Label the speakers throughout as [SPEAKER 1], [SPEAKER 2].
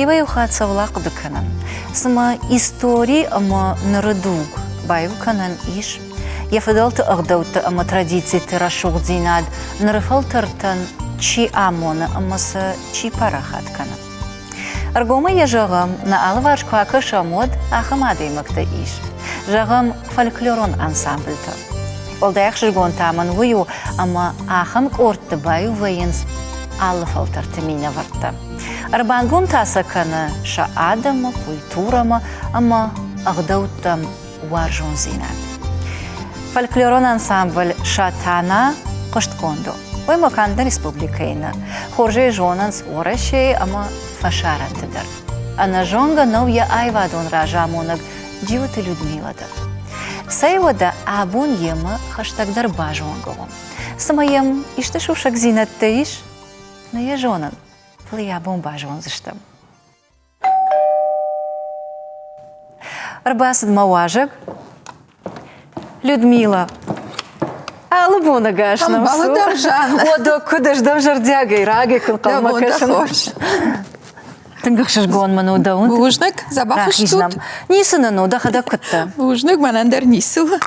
[SPEAKER 1] Иуӕй-иу хатт цӕуыл ахъуыды кӕнӕм, цымӕ истори ӕмӕ ныры дуг баиу кӕнӕн ис? Йӕ фыдӕлты ӕгъдӕуттӕ ӕмӕ традициты рӕсугъддзинад ныры фӕлтӕртӕн чи амоны ӕмӕ сӕ чи парахат кӕны? Ӕргомӕй йӕ зӕгъӕм, нӕ алыварс куы акӕсӕм, уӕд ахӕм адӕймӕгтӕ ис. Зӕгъӕм, фольклорон ансамбльтӕ. Уӕлдай ӕхсызгон та мын уый у, ӕмӕ ахӕм къордты баиу вӕййынц алы фӕлтӕрты минӕвӕрттӕ. Ӕрбангом та сӕ кӕны сӕ адӕмы, культурӕмӕ ӕмӕ ӕгъдӕуттӕм уарзондзинад. Фольклорон ансамбль «Сатана» хъуыстгонд у. Уый ма канд нӕ республикӕйы нӕ. Хорз ӕй зонынц Уӕрӕсейы ӕмӕ фӕсарӕнты дӕр. Ӕнӕзонгӕ нӕу йӕ аивадон разамонӕг Джиоты Людмила дӕр. Цӕй уӕдӕ абон йемӕ хӕстӕгдӕр базонгӕ уӕм. Цымӕ йӕм исты сусӕгдзинӕдтӕ ис? Нӕ йӕ зонын, фӕлӕ йӕ абон базондзыстӕм. Ӕрбацыд мӕ уазӕг Людмила. Алы бон ӕгас нӕм цу. Уӕдӕ куыд ӕз дӕм зӕрдиагӕй рагӕй куы нхъӕлмӕ кӕсын. Тынг ӕхсызгон мын у дӕ уынд.
[SPEAKER 2] Бузныг, дзӕбӕх стут.
[SPEAKER 1] Ницы нын у, дӕхӕдӕг куыдтӕ?
[SPEAKER 2] Бузныг, мӕнӕн дӕр ницы у.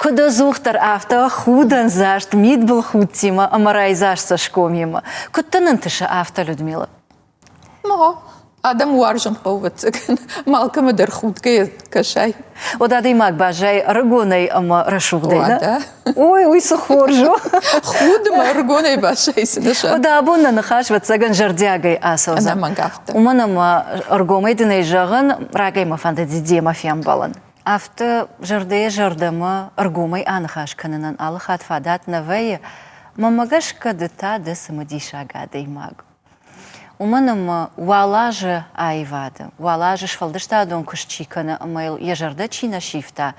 [SPEAKER 1] Куыд ӕдзухдӕр, афтӕ худӕндзаст, мидбылхудтимӕ ӕмӕ райдзаст цӕсгомимӕ. Куыд дын ӕнтысы афтӕ, Людмила?
[SPEAKER 2] Мо, адӕм уарзын хъӕуы, ӕвӕццӕгӕн, алкӕмӕ дӕр худгӕйӕ кӕсай.
[SPEAKER 1] Уӕд адӕймаг баззайы ӕрыгонӕй ӕмӕ рӕсугъдӕй, нӕ? Ой, уый цы хорз у!
[SPEAKER 2] Худ ӕмӕ ӕрыгонӕй баззайы цы нысан.
[SPEAKER 1] Уӕдӕ абон нӕ ныхас, ӕвӕццӕгӕн, зӕрдиагӕй ацӕудзӕн.
[SPEAKER 2] Ӕнӕмӕнг афтӕ.
[SPEAKER 1] Уымӕн ӕмӕ ӕргомӕй дын ӕй зӕгъын, рагӕй мӕ фӕндыди демӕ фембӕлын. Афтӕ зӕрдӕйӕ зӕрдӕмӕ ӕргомӕй аныхас кӕнынӕн алы хатт фадат нӕ вӕййы. Мӕнмӕ гӕсгӕ ды та дӕ цымыдисаг адӕймаг. Уымӕн ӕмӕ уал азы аивады, уал азы сфӕлдыстадон куыст чи кӕны ӕмӕ йыл йӕ зӕрдӕ чи нӕ сивта,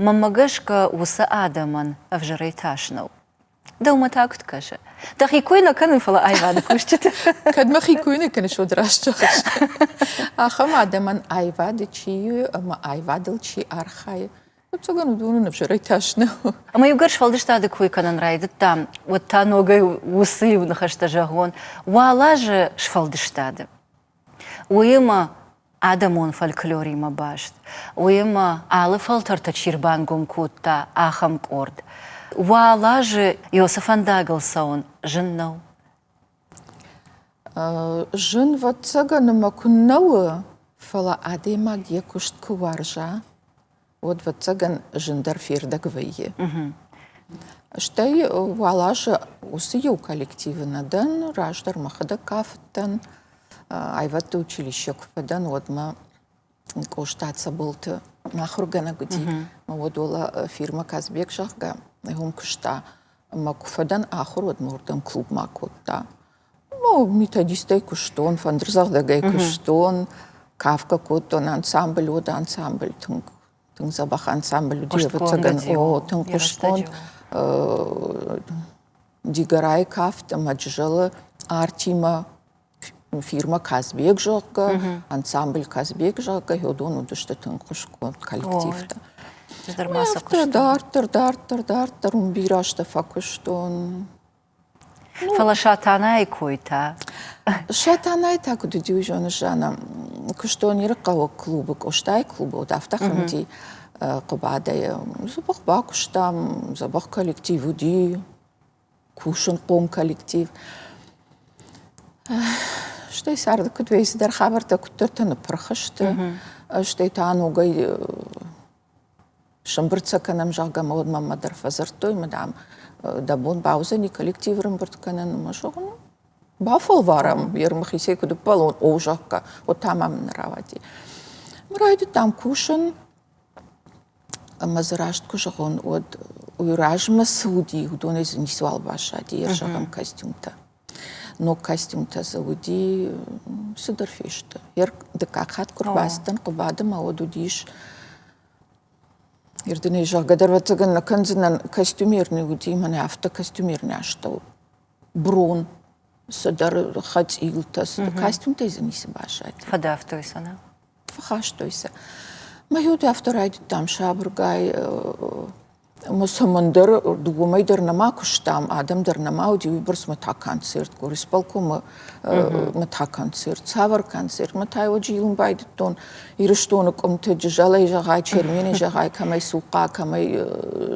[SPEAKER 1] мӕнмӕ гӕсгӕ уыцы адӕмӕн ӕвзӕрӕй тас нӕу. Дӕумӕ та куыд кӕсы? Дӕхи кой нӕ кӕнын, фӕлӕ аивады кусджыты.
[SPEAKER 2] Кӕд мӕхи кой нӕ кӕныс, уӕд раст зӕгъыс. Ахӕм адӕмӕн аивады чи и ӕмӕ аивадыл чи архайы, Ӕвӕццӕгӕн, уыдонӕн ӕвзӕрӕй тас нӕу.
[SPEAKER 1] Ӕмӕ иугӕр сфӕлдыстады кой кӕнын райдыдтам, уӕд та ногӕй уыцы иу ныхӕстӕ зӕгъон, уал азы сфӕлдыстады. Уыимӕ адӕмон фольклоримӕ баст, уыимӕ алы фӕлтӕртӕ чи рбангом кодта, ахӕм къорд. Уал азы Иосы фӕндагыл цӕуын зын нӕу.
[SPEAKER 2] Зын, ӕвӕццӕгӕн, ӕмӕ куыннӕ у, фӕлӕ адӕймаг йӕ куыст куы уарза, уӕд, ӕвӕццӕгӕн, зындӕр фердӕг вӕййы. Стӕй уал азы уыцы иу коллективы нӕ дӕн, раздӕр мӕхӕдӕг кафыдтӕн, аивӕдты училище куы фӕдӕн, уӕд мӕ Къоста Цӕболты мӕ ахуыргӕнӕг уыди. Мӕ уӕд уӕлӕ фирмӕ Казбек, зӕгъгӕ, уым куыста. Ӕмӕ куы фӕдӕн ахуыр, уӕд мӕ уырдӕм клубмӕ кодта. Ну, методистӕй куыстон, фӕндырдзӕгъдӕгӕй куыстон, кафгӕ кодтон, ансамбль уыд, ансамбль тынг тынг дзӕбӕх ансамбль уыди, ӕвӕццӕгӕн, о, тынг хъуыстгонд. Дигорайы кафт ӕмӕ Джызӕлы артимӕ фирмӕ Казбек, зӕгъгӕ, ансамбль Казбек, зӕгъгӕ, уыдон уыдысты тынг хъуыстгонд коллективтӕ. Афтӕ дарддӕр, дарддӕр, дарддӕр уым бирӕ азтӕ фӕкуыстон.
[SPEAKER 1] Фӕлӕ Сатанайы кой та?
[SPEAKER 2] Сатанайы та куыд уыди, уый зоныс, Жанна, куыстон Ирыхъӕуы клубы, Къостайы клубы, уыд афтӕ хуынди Хъуыбадӕйы. Дзӕбӕх бакуыстам, дзӕбӕх коллектив уыди, кусынхъом коллектив. Стӕй царды куыд вӕййы, цыдӕр хабӕрттӕ куыддӕртӕ ныппырх сты. Стӕй та ногӕй сӕмбырд сӕ кӕнӕм, зӕгъгӕ, мӕ уӕд мӕнмӕ дӕр фӕдзырдтой, мӕ, дам, дӕ бон бауыдзӕни коллектив ӕрӕмбырд кӕнын. Ӕмӕ зӕгъын, бафӕлварӕм, йе рмӕхицӕй куыд ӕппӕлон, о, зӕгъгӕ, уӕд та мӕм нӕ рауади. Райдыдтам кусын. Ӕмӕ дзы раст куы зӕгъон, уӕд уый размӕ цы уыди, уыдонӕй дзы ницыуал баззади, йе зӕгъӕм, костюмтӕ. Ног костюмтӕ дзы уыди, цыдӕр фесты. Дыккаг хатт куы рбацыдтӕн Хъуыбадымӕ, уӕд уыдис Ирдынӕй зӕгъгӕ дӕр ӕвӕццӕгӕн нӕ кӕндзынӕн, костюмерный уыди, мӕнӕ афтӕ костюмерный астӕу. Брон, цыдӕр хӕцъилтӕ, костюмтӕй дзы ницы баззади.
[SPEAKER 1] Фӕдавтой сӕ, нӕ?
[SPEAKER 2] Фӕхастой сӕ. Мӕ уд афтӕ райдыдтам сабыргай. Ӕмӕ цӕмӕндӕр дыууӕмӕй дӕр нӕма куыстам, адӕм дӕр нӕма уыди, уыйбӕрц мӕ та концерт, горисполкомы мӕ та концерт, цавӕр концерт, мӕ та уӕд зилын байдыдтон Ирыстоны къуымты, Джызӕлӕй зӕгъай, Черменӕй зӕгъай, кӕмӕй цухъхъа, кӕмӕй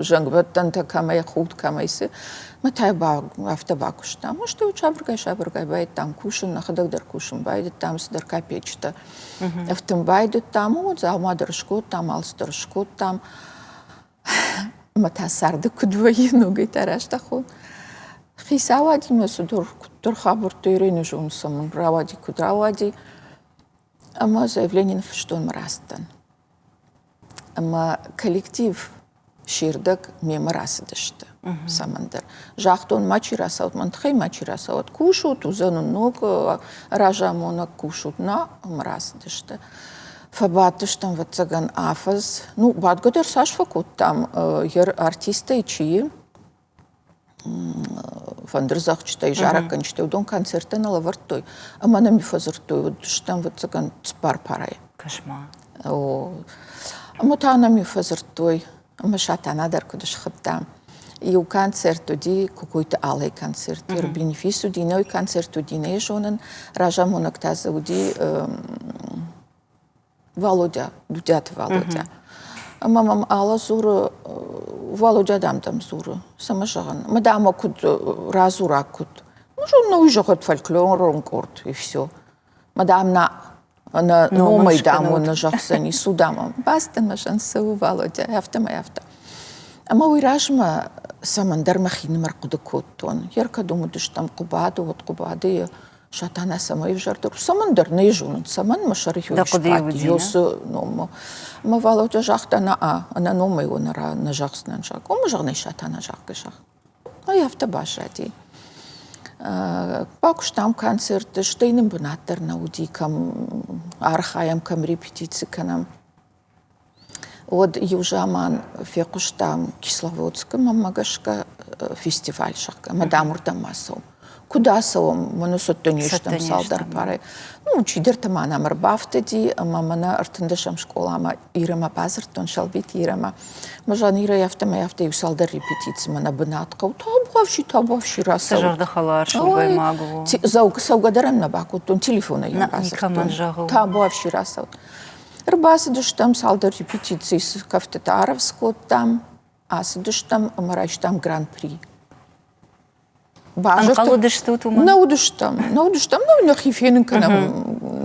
[SPEAKER 2] зӕнгбӕттӕнтӕ, кӕмӕй худ, кӕмӕй цы. Мӕ та афтӕ бакуыстам. Стӕй сабыргай-сабыргай байдыдтам кусын, нӕхӕдӕг дӕр кусын байдыдтам, цыдӕр капеччытӕ ӕфтын байдыдтам, о, дзаума дӕр скодтам, алцыдӕр скодтам. Ӕмӕ та царды куыд вӕййы, ногӕй та раздӕхон. Хицауадимӕ цыдӕр куыддӕр хабӕрттӕ Ирӕ зоны, цӕмӕн рауади, куыд рауади. Ӕмӕ заявление ныффыстон мӕ рацыдтӕн. Ӕмӕ коллектив се рдӕг мемӕ рацыдысты цӕмӕндӕр. Загътон, мачи рацӕут, мӕн тыххӕй мачи рацӕуӕд. Кусут, уыдзӕн уын ног разамонӕг, кусут. Нӕ, ӕмӕ рацыдысты. Фӕбадтыстӕм, ӕвӕццӕгӕн, афӕдз. Ну, бадгӕ дӕр цас фӕкодтам, йӕ артисттӕй чи и, фӕндырдзӕгъдджытӕй, зарӕггӕнджытӕй, уыдон концерттӕ нӕ лӕвӕрдтой ӕмӕ нӕм фӕдзырдтой, уыдыстӕм, ӕвӕццӕгӕн, цыппар парайы.
[SPEAKER 1] Кӕс-ма.
[SPEAKER 2] О, ӕмӕ та нӕм фӕдзырдтой, ӕмӕ Сатана дӕр куыд схуыдта. Иу концерт уыди, Кокойты Алайы концерт, бенефис уыди, нӕ концерт уыди, нӕ зонын, разамонӕг та дзы уыди Валодя, Дудиаты Валодя. Ӕмӕ мӕм Алла дзуры, Валодя, дам, дӕм дзуры. Цӕмӕ зӕгъын? Мӕ дам, куыд радзураг куыд? Ну, ну, уый зӕгъӕд фольклорон къорд, и все. Мӕ дам, на нӕ номӕй, дам, нӕ зӕгъдзӕни, цу, дам, бацыдтӕн мӕ зӕн цӕуы Валодя, афтӕмӕй афтӕ. Ӕмӕ уый размӕ цӕмӕндӕр мӕхинымӕр хъуыды кодтон. Еркӕдум уыдыстӕм Хъуыбады, уӕд Хъуыбадыйы Сатана цӕмӕй ӕвзӕрдӕр у, цӕмӕндӕр нӕ зонын, цӕмӕн мӕ сӕры хиуыл сбадти Йосы номмӕ. Ӕмӕ Валодя загъта, на-а, ӕнӕ номӕй уӕ нӕ зӕгъдзынӕн, зӕгъгӕ. Омӕ зӕгъ, Сатана зӕгъгӕ, зӕгъ. Ай афтӕ баззади. Бакуыстам концертты, стӕй нын бынат дӕр нӕ уыди, кӕм архайӕм, кӕм репетици кӕнӕм. Уӕд иу заман фехъуыстам Кисловодскы, мӕнмӕ гӕсгӕ, фестиваль, зӕгъгӕ, ӕмӕ дам уырдӕм ма цӕуӕм. Куыд ацӕуӕм, мӕнӕ цӕттӕ не стӕм цалдӕр парӕй. Ну, чидӕртӕ ма нӕм ӕрбафтыди, ӕмӕ мӕнӕ ӕртындӕсӕм скъоламӕ Ирӕмӕ бадзырдтон, Сӕлбиты Ирӕмӕ. Мӕ зӕгъын, Ирӕ, афтӕмӕй афтӕ иу цалдӕр репетицимӕ нӕ бынат хъӕуы. Табуафси, табуафси, рацӕут.
[SPEAKER 1] Зӕрдӕхӕлар сылгоймаг у.
[SPEAKER 2] Цӕугӕ дӕр ӕм нӕ бакодтон, телефонӕй йӕм бадзырдтон. Табуафси, рацӕут. Ӕрбацыдыстӕм цалдӕр репетицийы цы кӕфтытӕ арӕвдз кодтам, ацыдыстӕм ӕмӕ райстам гран-при.
[SPEAKER 1] Ӕнхъӕл уыдыстут уымӕн?
[SPEAKER 2] Нӕ уыдыстӕм, нӕ уыдыстӕм, ну нӕхи фенын кӕнӕм,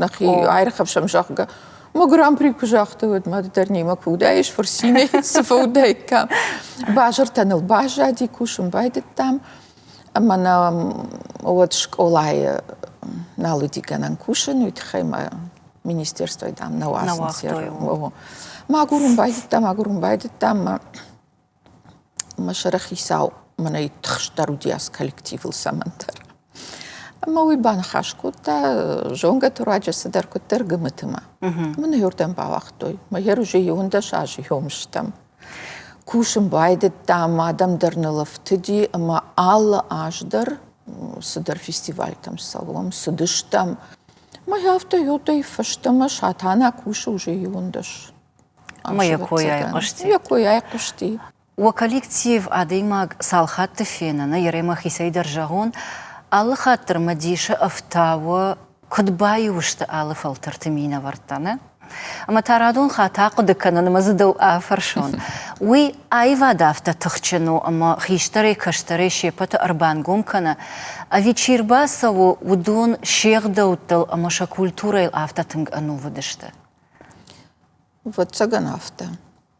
[SPEAKER 2] нӕхи аирхӕфсӕм, зӕгъгӕ. Мӕ гран-при куы загътой, уӕд ма ды дӕр немӕ куы уыдаис, фырцинӕй цы фӕуыдаиккам. Базыртӕ ныл баззади, кусын байдыдтам. Ӕмӕ нӕм уӕд скъолайы нал уыди гӕнӕн кусын, уый тыххӕй мӕ министерствойы, дам, нӕ уадзынц. Мӕ агурын байдыдтам, агурын байдыдтам, мӕ мӕ сӕрыхицау мӕнӕй тыхстдӕр уыди ацы коллективыл цӕмӕндӕр. Ӕмӕ уый баныхас кодта зонгӕты руаджы цыдӕр куыддӕр Гымытымӕ. Мӕ нӕ иуырдӕм бауагътой. Мӕ йӕ уже 11 азы йом стӕм. Кусын байдыдтам, адӕм дӕр ныл ӕфтыди ӕмӕ алы аз дӕр цыдӕр фестивальтӕм цӕуӕм, цыдыстӕм. Мӕ афтӕ йодӕй фӕстӕмӕ Сатана кусы уже 11.
[SPEAKER 1] Ӕмӕ йӕ кой айхъуысти.
[SPEAKER 2] Йӕ кой айхъуысти.
[SPEAKER 1] Уӕ коллектив адӕймаг цал хатты фены, нӕ йӕ мӕхицӕй дӕр зӕгъон, алы хатт дӕр мӕ дисы ӕфтауы, куыд баиу сты алы фӕлтӕрты минӕвӕрттӕ, нӕ? Ӕмӕ та радон хатт ахъуыды кӕнын ӕмӕ дзы дӕу афӕрсон. Уый аивад афтӕ тыхджын у, ӕмӕ хистӕрӕй-кӕстӕрӕй се ппӕты ӕрбангом кӕны, ӕви чи рбацӕуы, уыдон се гъдӕуттыл ӕмӕ сӕ культурӕйыл афтӕ тынг ӕнувыд сты?
[SPEAKER 2] Ӕвӕццӕгӕн афтӕ.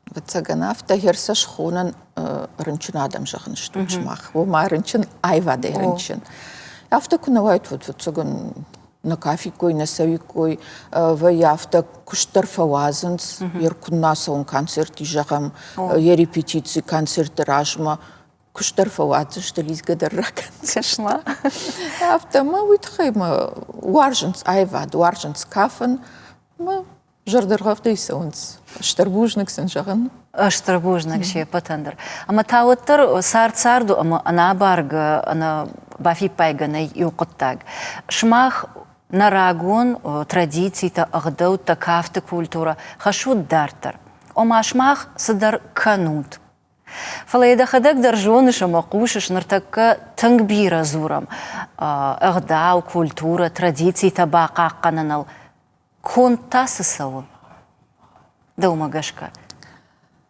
[SPEAKER 2] Ӕвӕццӕгӕн афтӕ хӕрсӕ схонӕн рынчын адӕм зӕгъын стут сымах. Ома рынчын аивадӕй рынчын. Афтӕ куы нӕ уаид, уӕд ӕвӕццӕгӕн нӕ кафиккой, нӕ цӕуиккой, вӕййы афтӕ куыст дӕр фӕуадзынц, йе ркуынна цӕуын концерт зӕгъӕм, йӕ репетици концерты размӕ куыст дӕр фӕуадздзысты, лидзгӕ дӕр ракӕндзысты. Афтӕ мӕ уый тыххӕй мӕ уарзынц аивад, уарзынц кафын. Мӕ зӕрдӕргъӕвдӕй цӕуынц. Стыр бузныг сын зӕгъын.
[SPEAKER 1] Стыр бузныг се ппӕтӕн дӕр. Ӕмӕ та уӕддӕр цард цард у ӕмӕ ӕнӕабаргӕ, ӕнӕ бафиппайгӕ нӕй иу хъуыддаг. Сымах нӕ рагон традицитӕ, ӕгъдӕуттӕ, кафты культурӕ хӕссут дарддӕр. Ома сымах цыдӕр кӕнут. Фӕлӕ йӕ дӕхӕдӕг дӕр зоныс ӕмӕ хъусыс, ныртӕккӕ тынг бирӕ дзурӕм ӕгъдау, культурӕ, традицитӕ бахъахъхъӕныныл. Конд та цы цӕуы? Дӕумӕ гӕсгӕ,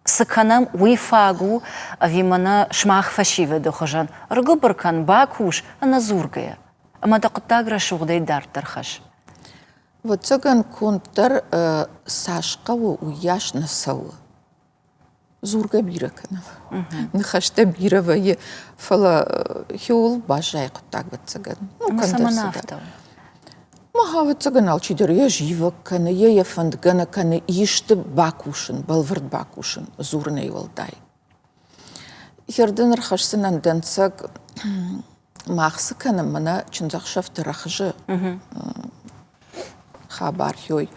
[SPEAKER 1] цы кӕнӕм, уый фаг у, ӕви мӕнӕ сымах фӕсивӕды хуызӕн ӕргуыбыр кӕн, бакус ӕнӕдзургӕйӕ ӕмӕ дӕ хъуыддаг рӕсугъдӕй дарддӕр хӕсс?
[SPEAKER 2] Ӕвӕццӕгӕн, конд дӕр цас хъӕуы, уыйас нӕ цӕуы. Дзургӕ бирӕ кӕнӕм, ныхӕстӕ бирӕ вӕййы, фӕлӕ хиуыл баззайы хъуыддаг, ӕвӕццӕгӕн.
[SPEAKER 1] Ну, цӕмӕн афтӕ?
[SPEAKER 2] Мах, ӕвӕццӕгӕн, алчидӕр йӕ зивӕг кӕны, йӕ йӕ фӕндгӕ нӕ кӕны исты бакусын, бӕлвырд бакусын, дзурынӕй уӕлдай. Хӕрдын ӕрхӕсдзынӕн дӕнцӕг, мах цы кӕнӕм, мӕнӕ чындзӕхсӕвты рӕхджы хабар хёй.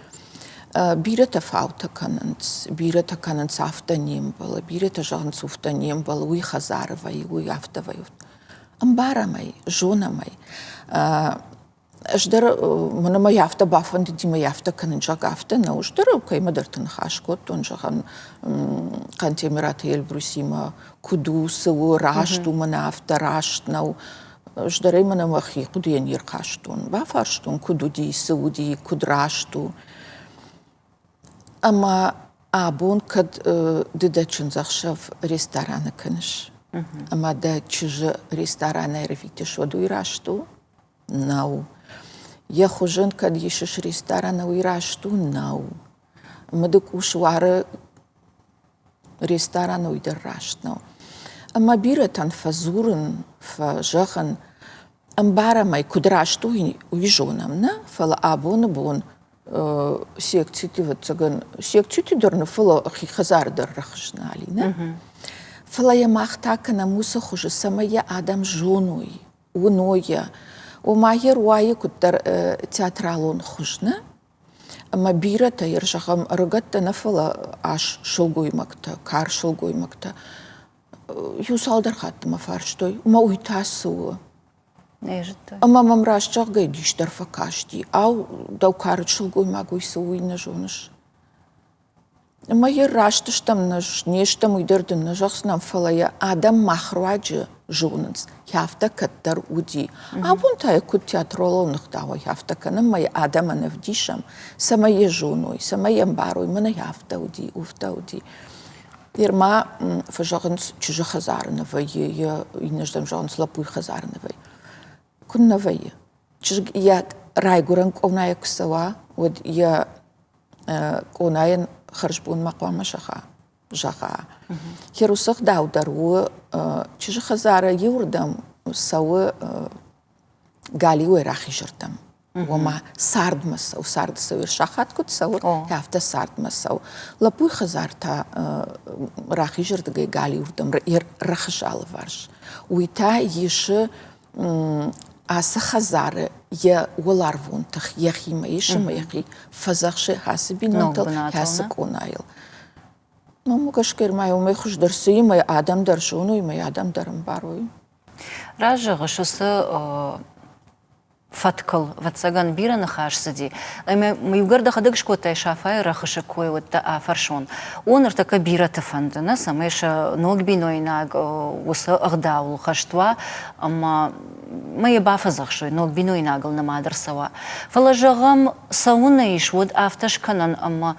[SPEAKER 2] Бирӕтӕ фаутӕ кӕнынц, бирӕтӕ кӕнынц афтӕ не мбӕлы, бирӕтӕ зӕгъынц уфтӕ не мбӕлы, уый хӕдзары вӕййы, уый афтӕ вӕййы. Ӕмбарӕм ӕй, зонӕм ӕй. Ӕз дӕр мӕнӕ мӕ афтӕ бафӕндыди мӕ афтӕ кӕнын, зӕгъгӕ, афтӕ нӕу. Ӕз дӕр кӕимӕдӕрты ныхас кодтон, зӕгъӕм, Хъантемыраты Эльбрусимӕ, куыд у, цы у, раст у, мӕнӕ афтӕ раст нӕу. Ӕз дӕр ӕй мӕнӕ мӕхи хъуыдыйӕ не рхастон. Бафарстон, куыд уыди, цы уыди, куыд раст у. Ӕмӕ абон кӕд ды дӕ чындзӕхсӕв рестораны кӕныс, ӕмӕ дӕ чызджы ресторанӕй ӕрвитыс, уӕд уый раст у? Нӕу. Йӕ хуызӕн кӕд исыс рестораны, уый раст у? Нӕу. Мыды къус уары рестораны, уый дӕр раст нӕу. Ӕмӕ бирӕтӕн фӕдзурын, фӕзӕгъын, ӕмбарӕм ӕй, куыд раст у, уый зонӕм, нӕ? Фӕлӕ абоны бон секциты, ӕвӕццӕгӕн, секциты дӕр нӕ, фӕлӕ хи хӕдзары дӕр рӕхыс нал и, нӕ? Фӕлӕ йӕ мах та кӕнӕм уыцы хуызы, цӕмӕй йӕ адӕм зоной, уыной йӕ. Ома йӕ руайы куыддӕр театралон хуыз, нӕ? Ӕмӕ бирӕтӕ, йӕ зӕгъӕм, ӕрыгӕттӕ нӕ, фӕлӕ ас сылгоймӕгтӕ, кар сылгоймӕгтӕ иу цалдӕр хатты мӕ фарстой, ӕмӕ уый та цы у? Ӕмӕ мӕм раст зӕгъгӕ дис дӕр фӕкасти. Ау, дӕу кары сылгоймаг уый цы у, уый нӕ зоныс? Ӕмӕ йӕ раст стӕм, не стӕм, уый дӕр дын нӕ зӕгъдзынӕн, фӕлӕ йӕ адӕм мах руаджы зонынц. Афтӕ кӕддӕр уыди. Абон та йӕ куыд театралон ӕгъдауӕй афтӕ кӕнӕм, ӕмӕ йӕ адӕмӕн ӕвдисӕм, цӕмӕй йӕ зоной, цӕмӕй йӕ ӕмбарой, мӕнӕ афтӕ уыди, уфтӕ уыди. Нырма фӕзӕгъынц, чызджы хӕдзары нӕ вӕййы, йӕ иннӕрдӕм зӕгъынц, лӕппуйы хӕдзары нӕ вӕййы. Куыннӕ вӕййы? Чызг йӕ райгуырӕн къонайӕ куы цӕуа, уӕд йӕ къонайӕн хӕрзбонмӕ хъуамӕ зӕгъа. зӕгъа. Херусы ӕгъдау дӕр у чызджы хӕдзары иуырдӕм цӕуы галиуӕй рахизырдӕм. Ома цардмӕ цӕуы, царды цӕуы, сахат куыд цӕуы, афтӕ цардмӕ цӕуы. Лӕппуйы хӕдзар та рахизырдыгӕй галиуырдӕм рӕхысы алыварс. Уый та исы ацы хӕдзары йӕ уӕларвон тых йӕхимӕ исы ӕмӕ йӕхи фӕдзӕхсы ацы бинонтыл, ацы къонайыл. Мӕнмӕ гӕсгӕ ма уымӕй хуыздӕр цы и, мӕ адӕм дӕр зоной, мӕ адӕм дӕр ӕмбарой.
[SPEAKER 1] Раст зӕгъыс, уыцы фӕткыл, ӕвӕццӕгӕн, бирӕ ныхас цыди. Ӕмӕ иугӕр дӕхӕдӕг скодтай Сафайы рӕхысы кой, уӕд дӕ афӕрсон. О, ныртӕккӕ бирӕты фӕнды, нӕ, цӕмӕй сӕ ног бинойнаг уыцы ӕгъдауыл хӕст уа ӕмӕ ма йӕ бафӕдзӕхсой, ног бинойнагыл нымад ӕрцӕуа. Фӕлӕ, зӕгъӕм, цӕуыннӕ ис уӕд афтӕ скӕнӕн, ӕмӕ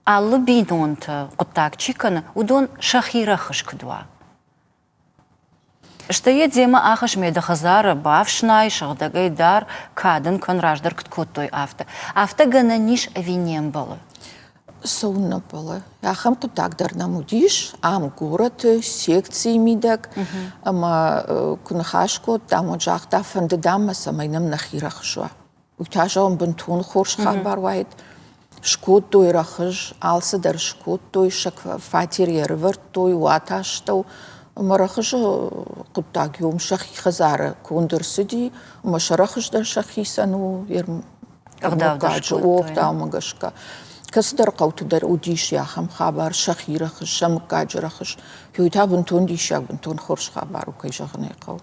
[SPEAKER 1] алы бинонты хъуыддаг чи кӕны, уыдон сӕхи рӕхыс куыд уа? Стӕй йӕ демӕ ахӕсс ме дӕ хӕдзары, бафснай, сыгъдӕгӕй дӕр, кад ын кӕн, раздӕр куыд кодтой, афтӕ. Афтӕ гӕнӕн ис ӕви не мбӕлы?
[SPEAKER 2] Цӕуыннӕ мбӕлы? Ахӕм хъуыддаг дӕр нӕм уыдис ам горӕты, секцийы мидӕг. Ӕмӕ куы ныхас кодтам, уӕд загъта, фӕнды дам мӕ, цӕмӕй нӕм нӕхи рӕхыс уа. Уый та зӕгъын бынтон хорз хабар уаид. Скодтой рӕхыс, алцыдӕр скодтой, сӕ фатер ӕрывӕрдтой уаты астӕу. Ӕмӕ рӕхысы хъуыддаг уым сӕхи хӕдзары конд ӕрцыди, ӕмӕ сӕ рӕхыс дӕр сӕхицӕн у ӕгъдаумӕ гӕсгӕ. Кӕцыдӕр хъӕуты дӕр уыдис ахӕм хабар, сӕхи рӕхыс, сӕ мыггаджы рӕхыс. Уый та бынтон диссаг, бынтон хорз хабар у, кӕй зӕгъын ӕй хъӕуы.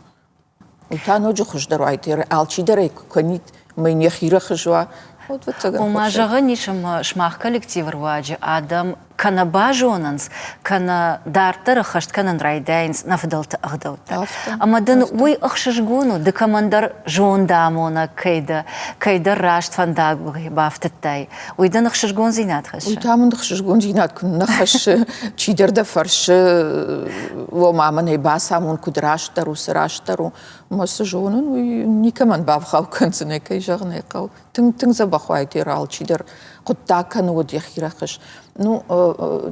[SPEAKER 2] Уый та ноджы хуыздӕр уаид, алчидӕр ӕй куы кӕнид, ӕмӕ йын йӕхи рӕхыс уа, уӕд ӕвӕццӕгӕн.
[SPEAKER 1] Ома зӕгъӕн ис, ӕмӕ сымах коллективы руаджы адӕм кӕнӕ базонынц, кӕнӕ дарддӕр ӕххӕст кӕнын райдайынц нӕ фыдӕлты ӕгъдӕуттӕ. Ӕмӕ дын уый ӕхсызгон у, ды кӕмӕндӕр зондамонӕг кӕй дӕ, кӕйдӕр раст фӕндагыл бафтыдтай, уый дын ӕхсызгондзинад хӕссы?
[SPEAKER 2] Уый та мын ӕхсызгондзинад куы нӕ хӕссы, чидӕр дӕ фӕрсы, ома мын ӕй бацамон, куыд растдӕр у, цы растдӕр у. Мӕ цы зонын, уый никӕмӕн бавгъау кӕндзынӕ, кӕй зӕгъын ӕй хъӕуы. Тынг, тынг дзӕбӕх уаид йӕ алчидӕр хъуыддаг кӕны уӕд йӕхи рӕхыс. Ну,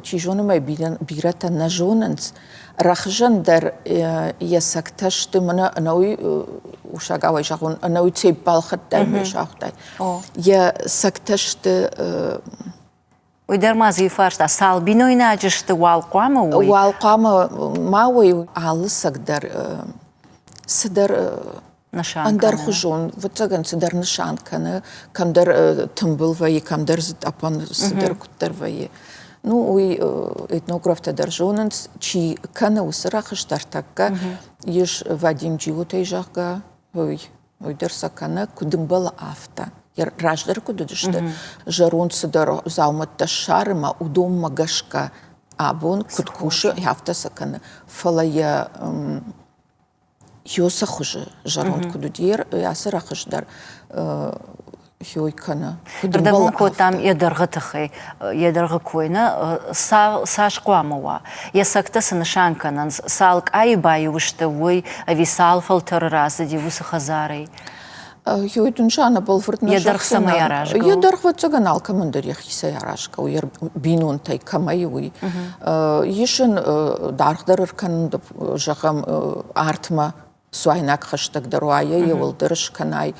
[SPEAKER 2] чи зоны, мӕ бирӕтӕ нӕ зонынц, рӕхызӕн дӕр йӕ цӕгтӕ сты, мӕнӕ ӕнӕуи усагауӕй зӕгъон, ӕнӕуи цепь балхӕдтай, ме сагътай. Йӕ цӕгтӕ сты
[SPEAKER 1] Уый дӕр ма дзы иу фарста, цал бинойнаджы сты, уал хъуамӕ уой?
[SPEAKER 2] Уал хъуамӕ ма уой, алы цӕг дӕр цыдӕр ӕндӕрхуызон, ӕвӕццӕгӕн, цыдӕр нысан кӕны, кӕмдӕр тымбыл вӕййы, кӕмдӕр дзы тъӕпӕн цыдӕр куыддӕр вӕййы. Ну, уый этнографтӕ дӕр зонынц, чи кӕны уыцы рӕхыстӕ ӕртӕккӕ, ис Вадим Джиотӕй, зӕгъгӕ, уый уый дӕр сӕ кӕны, куыд ӕмбӕлы, афтӕ. Раздӕр куыд уыдысты, зӕронд цыдӕр дзаумӕттӕ ссары мӕ уыдонмӕ гӕсгӕ абон куыд кусы, афтӕ сӕ кӕны. Фӕлӕ йӕ Ёсы хуызы зӕронд куыд уыди, ацы рӕхыс дӕр хёй кӕны.
[SPEAKER 1] Ӕрдӕбон кодтам йӕ дӕргъы тыххӕй, йӕ дӕргъы кой нӕ, цас хъуамӕ уа, йӕ цӕгтӕ цы нысан кӕнынц, цал къайы баиу сты, уый, ӕви цал фӕлтӕры рацыди уыцы хӕдзарӕй?
[SPEAKER 2] Ёй дын сана бӕлвырд нӕ
[SPEAKER 1] Йӕ дӕргъ цӕмӕй аразгӕ у?
[SPEAKER 2] Йӕ дӕргъ, ӕвӕццӕгӕн, алкӕмӕн дӕр йӕхицӕй аразгӕ у, йӕ бинонтӕй кӕмӕй, уый. Ис ын даргъдӕр ӕркӕнын, зӕгъӕм, артмӕ цуайнаг хӕстӕгдӕр уа, йӕ уӕлдӕр скӕнай,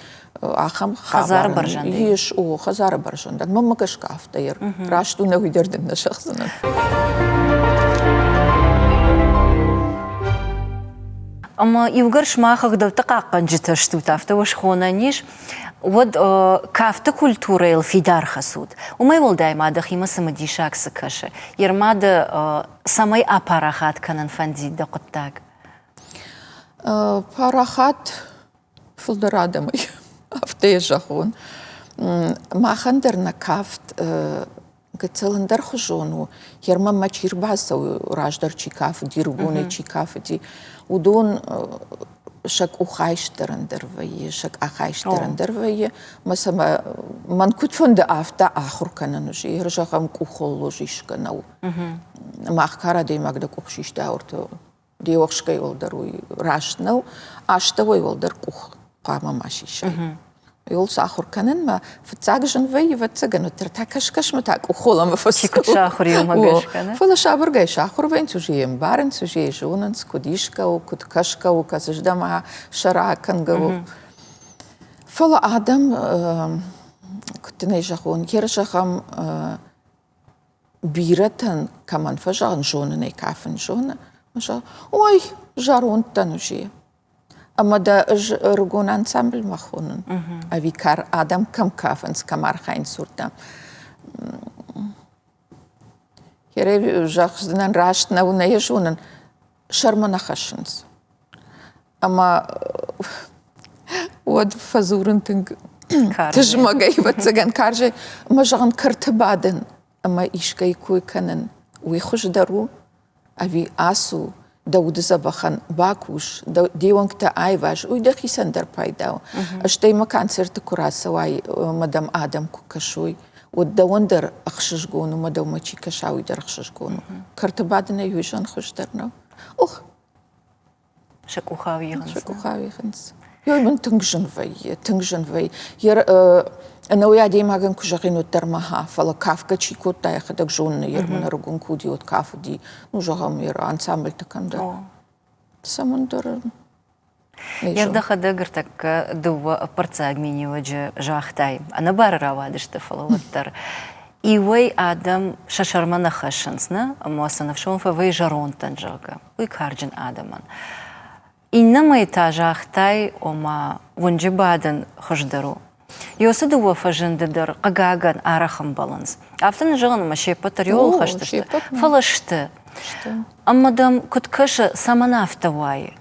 [SPEAKER 2] ахӕм
[SPEAKER 1] хӕдзары бӕрзӕндӕй.
[SPEAKER 2] Ис, о, хӕдзары бӕрзӕндӕн. Мӕнмӕ гӕсгӕ афтӕ раст у, нӕ уый дӕр дын нӕ зӕгъдзынӕн.
[SPEAKER 1] Ӕмӕ иугӕр сымах ӕгъдӕутты хъахъхъӕнджытӕ стут, афтӕ уӕ схонӕн ис, уӕд кафты культурӕйыл фидар хӕцут. Уымӕй уӕлдай ма дӕхимӕ цымыдисаг цы кӕсы? Ерма дӕ цӕмӕй апарахат кӕнын фӕндид дӕ хъуыддаг?
[SPEAKER 2] Парахат фылдӕр адӕмӕй, афтӕ йӕ зӕгъон. Махӕн дӕр нӕ кафт гыццыл ӕндӕрхуызон у. Ермӕмӕ чи рбацӕуы, раздӕр чи кафыди, рыгонӕй чи кафыди, уыдон сӕ къухайст дӕр ӕндӕр вӕййы, сӕ къахайст дӕр ӕндӕр вӕййы. Мӕ сӕ мӕн куыд фӕнды, афтӕ ахуыр кӕнын уже. Зӕгъӕм, къухыл лоз исгӕ нӕу. Мах кар адӕймаг дӕ къух систа ӕртӕ де уӕхскӕй уӕлдӕр уый раст нӕу, астӕуӕй уӕлдӕр къух хъуамӕ ма сисай. Йол сахуыр кӕнынмӕ фыццаг зын вӕййы, ӕвӕццӕгӕн, уӕддӕр та кӕс-кӕсмӕ та къухоламӕ фӕцӕуы.
[SPEAKER 1] Куыд сахуыр иумӕ гӕсгӕ, нӕ?
[SPEAKER 2] Фӕлӕ сабыргай сахуыр вӕййынц, уже йе мбарынц, уже йӕ зонынц, куыд исгӕ у, куыд кӕсгӕ у, кӕцыздӕм сӕра кӕнгӕ у. Фӕлӕ адӕм, куыд дын ӕй зӕгъон, йе зӕгъӕм, бирӕтӕн кӕмӕн фӕзӕгъын зонын ӕй кафын зоны, зӕгъы, ой, зӕронд дӕн уже. Ӕмӕ дӕ ӕз ӕрыгон ансамбльмӕ хонын, ӕви кар адӕм кӕм кафынц, кӕм архайынц, уырдӕм. Херӕ зӕгъдзынӕн, раст нӕу, нӕ йӕ зонын, сӕрмӕ нӕ хӕссынц. Ӕмӕ уӕд фӕдзурын тынг тызмӕгӕй, ӕвӕццӕгӕн, карзӕй. Ӕмӕ зӕгъын, кӕрты бадын ӕмӕ искӕй кой кӕнын, уый хуыздӕр у ӕви ацу, дӕ уды дзӕбӕхӕн бакус, де уӕнгтӕ айваз, уый дӕхицӕн дӕр пайда у. Стӕй мӕ концерты куы рацӕуай ӕмӕ дӕм адӕм куы кӕсой, уӕд дӕуӕн дӕр ӕхсызгон у, ӕмӕ дӕумӕ чи кӕса, уый дӕр ӕхсызгон у. Кӕрты бадынӕй уый зӕн хуыздӕр нӕу. Ох,
[SPEAKER 1] Сӕ къухауигъынц.
[SPEAKER 2] Сӕ къухауигъынц. Йой мын тынг зын вӕййы, тынг зын вӕййы. Ӕнӕуый адӕймагӕн куы зӕгъин, уӕддӕр ма ха, фӕлӕ кафгӕ чи кодта, йӕхӕдӕг зоны, йе рмын куы уыди, уӕд кафыди, ну, зӕгъӕм, йе ансамбльты кӕмдӕр. Цӕмӕндӕр
[SPEAKER 1] Йӕ дӕхӕдӕг ӕртӕккӕ дыууӕ ӕппӕрццаг миниуӕджы загътай. Ӕнӕбары рауадысты, фӕлӕ уӕддӕр. Иуӕй адӕм сӕ сӕрмӕ нӕ хӕссынц, нӕ? Ӕмӕ сын ӕфсон фӕвӕййы зӕрондтӕн, зӕгъгӕ, уый карджын адӕмӕн. Иннӕмӕй та загътай, ома уынджы бадын хуыздӕр у. Ёсы дыууӕ фӕзынды дӕр, хъыгагӕн, арӕх ӕмбӕлынц. Афтӕ нӕ зӕгъын, ӕмӕ се ппӕт дӕр иуыл хӕст сты, фӕлӕ сты. Ӕмӕ дӕм куыд кӕсы, цӕмӕн афтӕ уайы?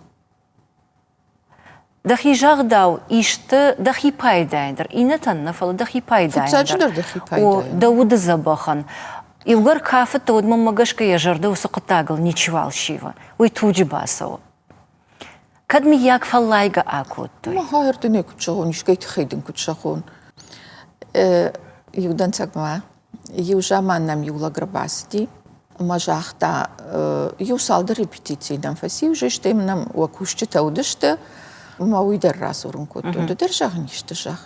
[SPEAKER 1] Дӕхи загъдау, исты дӕхи пайдайӕн дӕр, иннӕтӕн нӕ, фӕлӕ дӕхи пайдайӕн
[SPEAKER 2] дӕр. Фыццаджыдӕр дӕхи пайдайӕн.
[SPEAKER 1] О, дӕ уды дзӕбӕхӕн. Иугӕр кафыдтӕ, уӕд мӕнмӕ гӕсгӕ йӕ зӕрдӕ уыцы хъуыддагыл ничиуал сивы, уый туджы бацӕуы. Кӕд мыййаг фӕллайгӕ акодтой?
[SPEAKER 2] Махӕр дын ӕй куыд зӕгъон, искӕй тыххӕй дын куыд зӕгъон. Иу дӕнцӕгмӕ, иу заман нӕм иу лӕг ӕрбацыди ӕмӕ загъта, иу цалдӕр репетицийы нӕм фӕци, уже стӕй нӕм уӕ кусджытӕ уыдысты, ӕмӕ уый дӕр радзурын кодтой. Ды дӕр зӕгъын исты зӕгъ.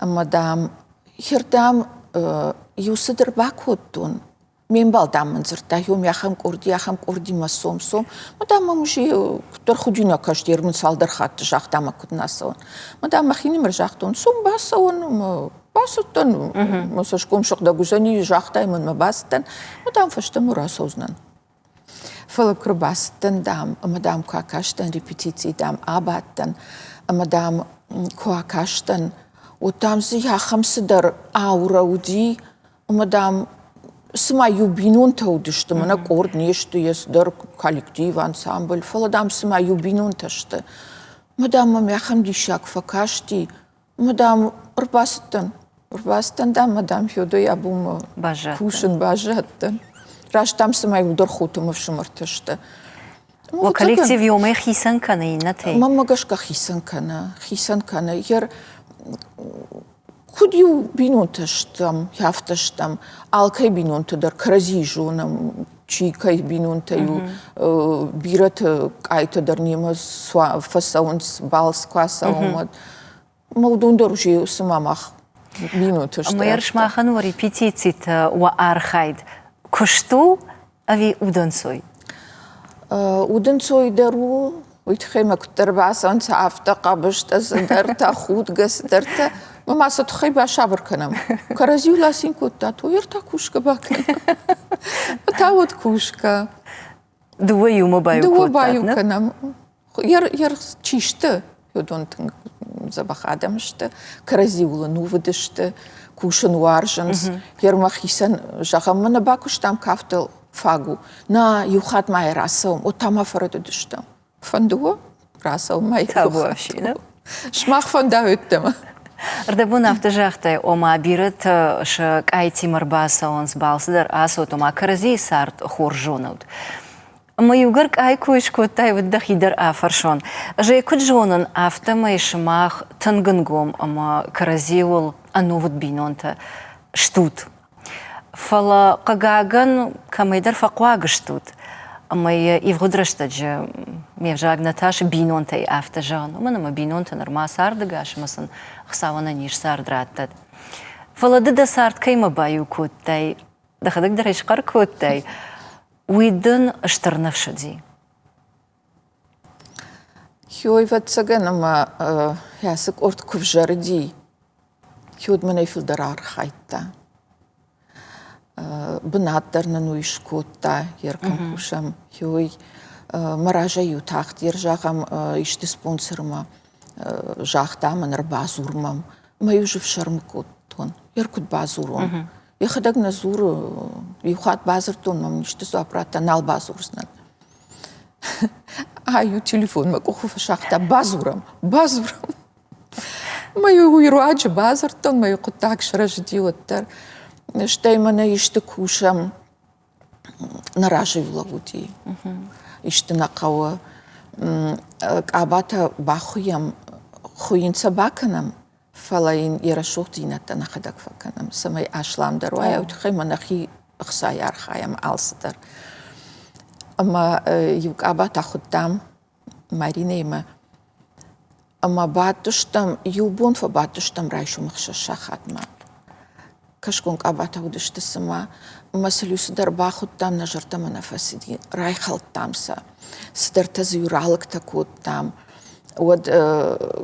[SPEAKER 2] Ӕмӕ, дам, хирдӕм иу цыдӕр бакодтон, Ме мбал, дам, мын дзырдта, ём ахӕм къорди, ахӕм къордимӕ цом, цом. Мӕ, дам, мӕм уже куыддӕр худинаг каст, ер мын цалдӕр хатты загъта, мӕ куыд нӕ цӕуын. Мӕ, дам, мӕхинымӕр загътон, цом, бацӕуын, мӕ бацыдтӕн, мӕ цӕсгом сыгъдӕг уыдзӕни, загътай мын, мӕ бацыдтӕн. Мӕ, дам, фӕстӕмӕ рацӕудзынӕн. Фӕлӕ куы рбацыдтӕн, дам, ӕмӕ, дам, куы акастӕн репетицийы, дам, абадтӕн, ӕмӕ, дам, куы акастӕн, уӕд, дам, дзы ахӕм цыдӕр аурӕ уыди, Ӕмӕ, дам, цыма иу бинонтӕ уыдысты, мӕнӕ къорд не сты, йӕ цыдӕр коллектив, ансамбль, фӕлӕ, дам, цыма иу бинонтӕ сты. Ӕмӕ, дам, мӕм ахӕм диссаг фӕкасти, ӕмӕ, дам, ӕрбацыдтӕн. Ӕрбацыдтӕн, дам, ӕмӕ, дам, Федойы абонмӕ кусын баззадтӕн. Раст, дам, цыма иудӕр хоты ме фсымӕртӕ сты.
[SPEAKER 1] Уӕ коллектив иумӕ хицӕн кӕны иннӕтӕй?
[SPEAKER 2] Мӕнмӕ гӕсгӕ хицӕн кӕны, хицӕн кӕны. Йӕ Куыд иу бинонтӕ стӕм, афтӕ стӕм. Алкӕй бинонты дӕр кӕрӕдзийы зонӕм, чи кӕй бинонтӕй у. Бирӕты къайтӕ дӕр немӕ фӕцӕуынц, балц куы ацӕуӕм, уӕд. Ӕмӕ уыдон дӕр уже цыма мах бинонтӕ стӕм.
[SPEAKER 1] Ӕмӕ сымахӕн уӕ репетицитӕ, уӕ архайд куыст у ӕви удӕнцой?
[SPEAKER 2] Удӕнцой дӕр у, уый тыххӕй мӕ куыддӕр бацӕуынц, афтӕ хъӕбыстӕ, цыдӕртӕ, худгӕ цыдӕртӕ. Мӕ ма сӕ тыххӕй басабыр кӕнӕм. Кӕрӕдзиуыл ацин кодтат, уый ӕртӕ кусгӕ бакӕнӕм. Та уӕд кусгӕ.
[SPEAKER 1] Дыууӕ иумӕ баиу
[SPEAKER 2] Дыууӕ баиу кӕнӕм. Йӕ чи сты, уыдон тынг дзӕбӕх адӕм сты, кӕрӕдзиуыл ӕнувыд сты, кусын уарзынц. Йӕ мӕхицӕн, зӕгъӕм, мӕнӕ бакуыстам кафтыл фаг у. Нӕ, иу хатт ма йӕ рацӕуӕм, уӕд та ма фӕрӕдыдыстӕм. Фӕнды уӕ рацӕуын ма
[SPEAKER 1] Табуафси,
[SPEAKER 2] Сымах фӕнда уеддӕмӕ.
[SPEAKER 1] Ӕрдӕбон афтӕ загътай, ома бирӕтӕ сӕ къайтимӕ рбацӕуынц, балцы дӕр ацӕут, ома кӕрӕдзийы цард хорз зонут. Ӕмӕ иугӕр къай кой скодтай, уӕд дӕхи дӕр афӕрсон. Ӕз ӕй куыд зонын, афтӕмӕй сымах тынг ӕнгом ӕмӕ кӕрӕдзиуыл ӕнувыд бинонтӕ стут. Фӕлӕ, хъыгагӕн, кӕмӕйдӕр фӕхъуаг стут, ӕмӕ йӕ ивгъуыд рӕстӕджы ме взаг нӕ тасы бинонтӕй афтӕ зӕгъын, уымӕн ӕмӕ бинонтӕ нырма цардӕгас ӕмӕ сын Хуыцауӕн ӕнӕниз цард раттӕд. Фӕлӕ ды дӕ цард кӕимӕ баиу кодтай, дӕхӕдӕг дӕр ӕй схъӕр кодтай, уый дын стыр ныфс уыди.
[SPEAKER 2] Ой, ӕвӕццӕгӕн, ӕмӕ ацы къорд куы взӕрыди, уӕд мӕнӕй фылдӕр архайдта. Бынат дӕр нын уый скодта, йе ркӕм кусӕм. Ой, мӕ разӕй-иу тагъд йе зӕгъӕм исты спонсормӕ загъта мын, ӕрбадзур мӕм. Мӕ-иу ӕфсӕрмы кодтон, йе куыд бадзурон. Йӕхӕдӕг нӕ дзуры, иу хатт бадзырдтон, мӕм исты дзуапп радта, нал бадзурдзынӕн. Ай-иу телефон мӕ къухы фӕсагъта, бадзурӕм, бадзурӕм. Мӕ уый руаджы бадзырдтон, мӕ хъуыддаг сырӕзыди уӕддӕр. Стӕй мӕнӕ исты кусӕм, нӕ разы лӕууыди. Исты нӕ хъӕуы. Къабатӕ бахуыйӕм, хуыйын сӕ бакӕнӕм, Фӕлӕ йын йӕ рӕсугъддзинӕдтӕ нӕхӕдӕг фӕкӕнӕм, цӕмӕй асламдӕр уа, уый тыххӕй ма нӕхи ӕхцайӕ архайӕм алцыдӕр. Ӕмӕ иу къаба та хуыдтам Маринӕимӕ. Ӕмӕ бадтыстӕм, иу бон фӕбадтыстӕм райсом ӕхсӕз сахатмӕ. Кӕсгон къабатӕ уыдысты цыма. Ӕмӕ сыл-иу цыдӕр бахуыдтам, нӕ зӕрдӕмӕ нӕ фӕцыди, райхӕлдтам сӕ. Цыдӕртӕ дзы-иу ралыгтӕ кодтам. Уӕд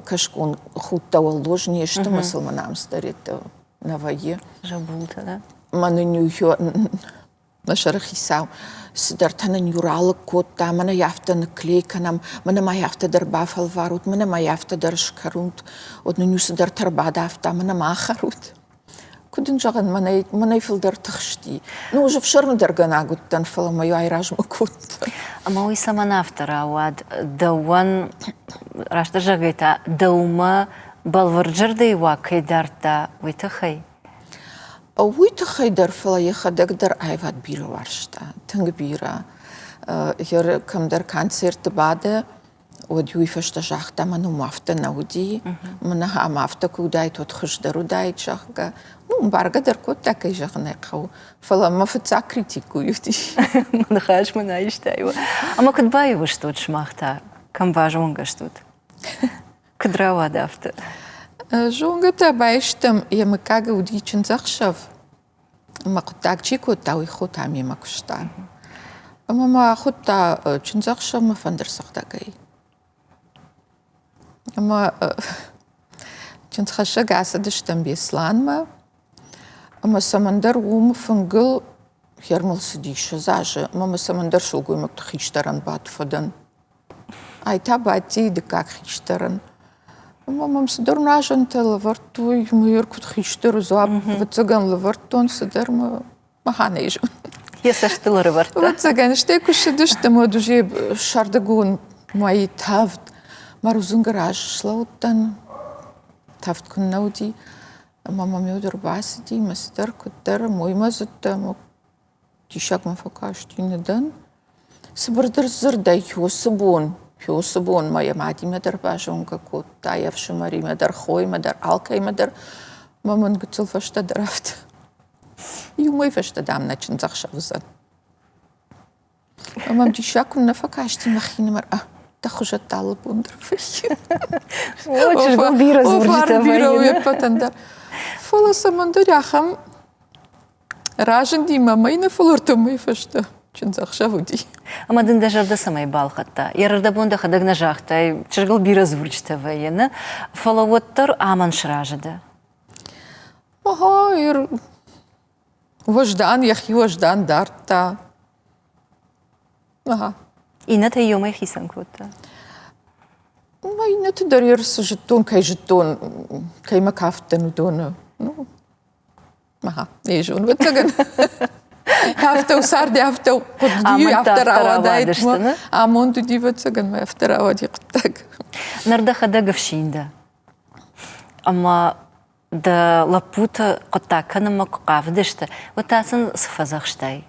[SPEAKER 2] кӕсгон худтӕ уӕлдоз не сты, мӕ сыл мӕн ам цыдӕриддӕр нӕ вӕййы.
[SPEAKER 1] Зӕбултӕ, да?
[SPEAKER 2] Мӕ нын-иу мӕ сӕрыхицау цыдӕртӕ нын-иу ралыг кодта, мӕнӕ йӕ афтӕ ныклей кӕнӕм, мӕнӕ ма йӕ афтӕ дӕр бафӕлварут, мӕнӕ ма йӕ афтӕ дӕр скӕрут. Уӕд нын-иу цыдӕртӕ ӕрбадавта, мӕнӕ ма ахӕрут. Куыд ын зӕгъын, мӕнӕй, мӕнӕй фылдӕр тыхсти. Ну, ӕз ӕфсӕрмдӕргӕнаг уыдтӕн, фӕлӕ мӕ айразмӕ кодта.
[SPEAKER 1] Ӕмӕ уый цӕмӕн афтӕ рауад? Дӕуӕн, растдӕр зӕгъгӕй та, дӕумӕ бӕлвырд зӕрдӕйы уаг кӕй дардта, уый тыххӕй?
[SPEAKER 2] Уый тыххӕй дӕр, фӕлӕ йӕхӕдӕг дӕр аивад бирӕ уарзта, тынг бирӕ. Йӕ кӕмдӕр концертты бады, уӕд уый фӕстӕ загъта, мӕн уым афтӕ нӕ уыди, мӕнӕ ам афтӕ куы уыдаид, уӕд хуыздӕр уыдаид, зӕгъгӕ. Ну, ӕмбаргӕ дӕр кодта, кӕй зӕгъын ӕй хъӕуы, фӕлӕ мӕ фыццаг критик уый уыди.
[SPEAKER 1] Мӕ ныхас мын айстай. Ӕмӕ куыд баиу стут сымах та? Кӕм базонгӕ стут? Куыд рауад афтӕ?
[SPEAKER 2] Зонгӕ та байстӕм, йӕ мыггагы уыди чындзӕхсӕв. Мӕ хъуыддаг чи кодта, уый хо та мемӕ куыста. Ӕмӕ мӕ ахуыдта чындзӕхсӕвмӕ фӕндырцӕгъдӕгӕй. Ӕмӕ чындзхӕссӕг ацыдыстӕм Беслӕнмӕ. Ӕмӕ цӕмӕндӕр уым фынгыл хермыл цыди 20 азы, ӕмӕ мӕ цӕмӕндӕр сылгоймӕгты хистӕрӕн бадт фӕдӕн. Ай та бадти дыккаг хистӕрӕн. Ӕмӕ мӕм цыдӕр нуазӕнтӕ лӕвӕрдтой, мӕ куыд хистӕр дзуапп, ӕвӕццӕгӕн, лӕвӕрдтон цыдӕр мӕ маханӕй зон.
[SPEAKER 1] Йӕ цӕстыл ӕрӕвӕрдта.
[SPEAKER 2] Ӕвӕццӕгӕн, стӕй куы ссыдыстӕм, уӕд уже сӕрдыгон мӕйы тӕвд мӕ рудзынгы раз слӕууыдтӕн, тӕвд куыннӕ уыди. Ӕмӕ мӕм иу ӕрбацыди, мӕ цыдӕр куыддӕр моймӕдзыдтӕ ӕмӕ Диссаг мӕм фӕкасти, нӕ дӕн. Цыбырдӕр дзырдӕй уыцы бон, уыцы бон мӕ йӕ мадимӕ дӕр базонгӕ кодта, йе фсымӕримӕ дӕр, хоимӕ дӕр, алкӕимӕ дӕр. Мӕ мын гыццыл фӕстӕдӕр афтӕ. Иу мӕй фӕстӕ, дам, нӕ чындзӕхсӕв уыдзӕн. Ӕмӕ мӕм диссаг куыннӕ фӕкасти мӕхинымӕр, а, дӕ хуызӕттӕ алы бон дӕр вӕййы.
[SPEAKER 1] О, чызгыл бирӕ дзурджытӕ
[SPEAKER 2] вӕййы. Бирӕ у ӕппӕтӕн дӕр. Фӕлӕ цӕмӕндӕр ахӕм Разынди мӕ мӕй нӕ фӕлӕ мӕй фӕстӕ чындзӕхсӕв уыди.
[SPEAKER 1] Ӕмӕ дын дӕ зӕрдӕ цӕмӕй балхӕдта? Йӕ рдӕбон дӕхӕдӕг нӕ загътай, чызгыл бирӕ дзурджытӕ вӕййы, нӕ? Фӕлӕ уӕддӕр амӕн сразы дӕ.
[SPEAKER 2] Ага, уӕздан, йӕхи уӕздан дардта. Ага.
[SPEAKER 1] Иннӕтӕй иумӕ хицӕн кодта?
[SPEAKER 2] Мӕ иннӕты дӕр цы зыдтон, кӕй зыдтон, кӕимӕ кафтдӕн, уыдоны. Ну, Ага, не зон, ӕвӕццӕгӕн. Афтӕ у царди, афтӕ хъуыди, афтӕ рауадаид. Амонд уыди, ӕвӕццӕгӕн, мӕ афтӕ рауади хъуыддаг.
[SPEAKER 1] Ныр дӕхӕдӕг ӕфсин дӕ. Ӕмӕ дӕ лӕппуты хъуыддаг кӕнынмӕ куы хъавыдысты, уӕд та сын цы фӕдзӕхстай?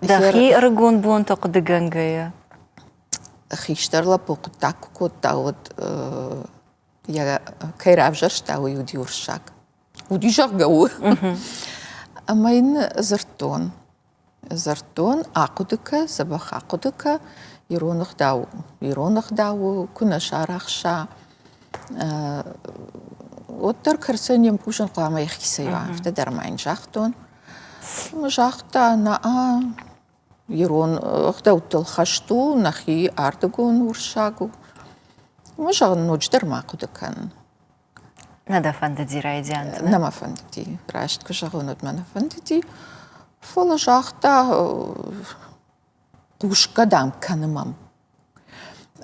[SPEAKER 1] Дӕхи ӕрыгон бонтӕ хъуыдыгӕнгӕйӕ?
[SPEAKER 2] Хистӕр лӕппу хъуыддаг куы кодта, уӕд йӕ кӕй равзӕрста, уый уыди уырыссаг. Уыди, зӕгъгӕ, у. Ӕмӕ йын дзырдтон, дзырдтон, ахъуыды кӕ, дзӕбӕх ахъуыды кӕ, ирон ӕгъдау ирон ӕгъдау у, куы нӕ сарӕхса, уӕддӕр кӕрцӕй не мпъузын хъуамӕ йӕхицӕй уа, афтӕ дӕр ма йын загътон. Ӕмӕ загъта, нӕ, ирон ӕгъдӕуттыл хӕст у, нӕхи ардыгон урссаг у. Уымӕ зӕгъын, ноджыдӕр ма хъуыды кӕн.
[SPEAKER 1] Нӕ дӕ фӕндыди райдианты?
[SPEAKER 2] Нӕ мӕ фӕндыди. Раст куы зӕгъон, уӕд мӕ нӕ фӕндыди. Фӕлӕ загъта, хъусгӕ, дам, кӕны мӕм.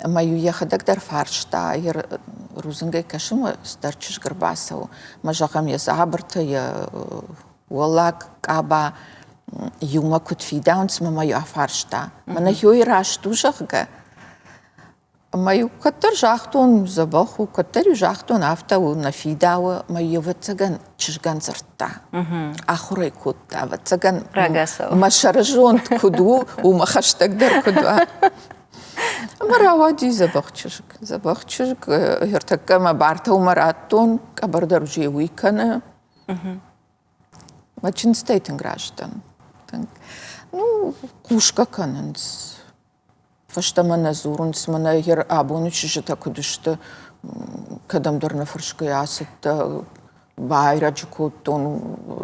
[SPEAKER 2] Ӕмӕ-иу йӕхӕдӕг дӕр фарста, йӕ рудзынгӕй кӕсы мӕ цыдӕр чызг ӕрбацӕуы. Мӕ зӕгъӕм, йӕ дзабыртӕ, йӕ уӕллаг къаба иумӕ куыд фидауынц, мӕ мӕ афарста. Мӕнӕ хёйы раст у, зӕгъгӕ. Ӕмӕ-иу кӕддӕр загътон, дзӕбӕх у, кӕддӕр-иу загътон, афтӕ у, нӕ фидауы, мӕ ӕвӕццӕгӕн чызгӕн дзырдта. Ахуыр ӕй кодта, ӕвӕццӕгӕн, мӕ сӕрызонд куыд у, уымӕ хӕстӕгдӕр куыд уа. Ӕмӕ рауади дзӕбӕх чызг. Дзӕбӕх чызг, ӕртӕккӕ мӕ бартӕ уымӕ радтон, къӕбӕр дӕр уже уый кӕны. Мӕ чындзтӕй тынг разы дӕн. Тынг. Ну, хъусгӕ кӕнынц. Фӕстӕмӕ нӕ дзурынц, мӕнӕ йӕ абоны чызджытӕ куыд сты, кӕдӕмдӕр нӕ фӕрсгӕ ацыдтӕ, байрӕджы кодтон,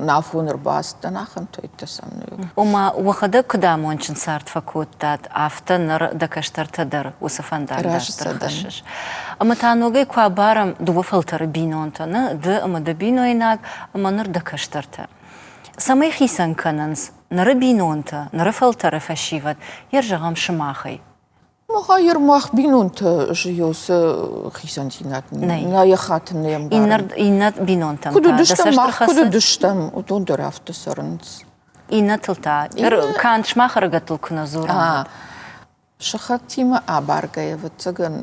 [SPEAKER 2] нафон ӕрбацыдтӕн, ахӕмтӕ сӕм нӕ.
[SPEAKER 1] Ома, уӕхӕдӕг куыд амондджын цард фӕкодтат, афтӕ ныр дӕ кӕстӕртӕ дӕр уыцы фӕндаг дарддӕр хӕссыс. Ӕмӕ та ногӕй куы абарӕм дыууӕ фӕлтӕры бинонтӕ, нӕ, ды ӕмӕ дӕ бинойнаг, ӕмӕ ныр дӕ кӕстӕртӕ. Цӕмӕй хицӕн кӕнынц ныры бинонтӕ, ныры фӕлтӕры фӕсивӕд, йе зӕгъӕм сымахӕй?
[SPEAKER 2] Махайыр мах бинонтӕ цы хицӕндзинад нӕ йӕ хатын нӕ ӕмбарын.
[SPEAKER 1] Иннӕ бинонтӕм
[SPEAKER 2] куыд уыдыстӕм, мах куыд уыдыстӕм, уыдон дӕр афтӕ цӕрынц.
[SPEAKER 1] Иннӕтыл та, канд сымах ӕрыгӕттыл куы нӕ дзурӕм.
[SPEAKER 2] Сыхӕгтимӕ абаргӕйӕ, ӕвӕццӕгӕн.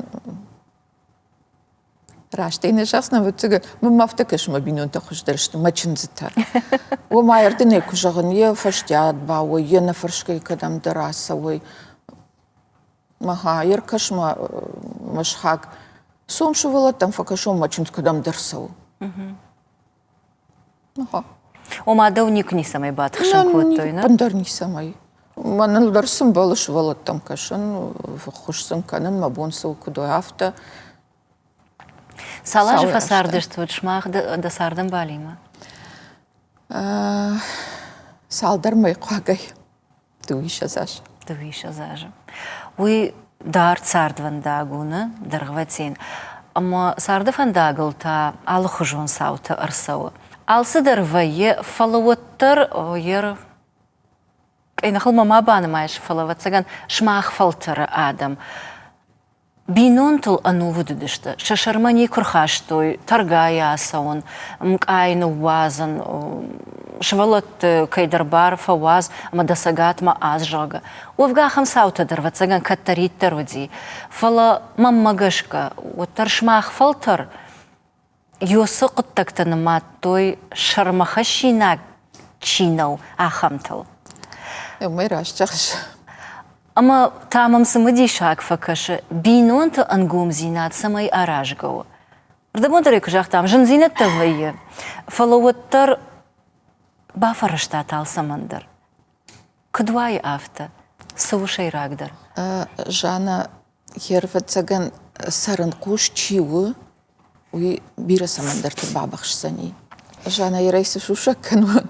[SPEAKER 2] Раст ӕй нӕ зӕгъдзынӕн, ӕвӕццӕгӕн, мӕнмӕ афтӕ кӕсы, мӕ бинонтӕ хуыздӕр сты, мӕ чындзытӕ. Уымӕ ӕрдынӕй куы зӕгъын, йӕ фӕстиат бауой, йӕ нӕ фӕрсгӕй кӕдӕмдӕр ацӕуой. Аха, ӕркӕс ма мӕ сыхаг. Сом сывӕллӕттӕм фӕкӕсон, мӕ чындз кӕдӕмдӕр цӕуы. Аха.
[SPEAKER 1] Ома дӕу никуы ницӕмӕй батыхсын кодтой, нӕ?
[SPEAKER 2] Ӕндӕр ницӕмӕй. Мӕныл дӕр цы мбӕлы сывӕллӕттӕм кӕсын, ххуыс сын кӕнын, мӕ бон цы у, куыд у, афтӕ.
[SPEAKER 1] Цал азы фӕцардыстут сымах дӕ цардӕмбалимӕ?
[SPEAKER 2] Цалдӕр мӕй хъуагӕй. Дыууиссӕдз азы.
[SPEAKER 1] Дыууиссӕдз азы. Уый дард цардвӕндаг у, нӕ, дӕргъвӕтин. Ӕмӕ царды фӕндагыл та алыхуызон цаутӕ ӕрцӕуы. Алцыдӕр вӕййы, фӕлӕ уӕддӕр йе къӕйныхыл мӕ ма банымайыс, фӕлӕ, ӕвӕццӕгӕн, сымах фӕлтӕры адӕм Бинонтыл ӕнувыд уыдысты, сӕ сӕрмӕ никуы рхастой тӕргайӕ ацӕуын, мкъай ныууадзын, сывӕллӕтты кӕйдӕр бар фӕуадз ӕмӕ дӕ цӕгатмӕ аз, зӕгъгӕ. Уӕвгӕ ахӕм цаутӕ дӕр, ӕвӕццӕгӕн, кӕддӕриддӕр уыди. Фӕлӕ, мӕнмӕ гӕсгӕ, уӕддӕр сымах фӕлтӕр Йосы хъуыддӕгтӕ нымадтой сӕрмӕхӕссинаг чи нӕу, ахӕмтыл.
[SPEAKER 2] Уымӕй раст зӕгъыс.
[SPEAKER 1] Ӕмӕ та мӕм цымыдисаг фӕкӕсы, бинонты ӕнгомдзинад цӕмӕй аразгӕ у. Рдӕбон дӕр ӕй куы загътам, зындзинӕдтӕ вӕййы, фӕлӕ уӕддӕр бафӕрӕзтат алцӕмӕн дӕр. Куыд уайы афтӕ? Цы у сӕйрагдӕр?
[SPEAKER 2] Жанна, йе рвӕццӕгӕн цӕрынхъус чи у, уый бирӕ цӕмӕндӕрты бабыхсдзӕни. Жаннӕйы цы сусӕг кӕнон,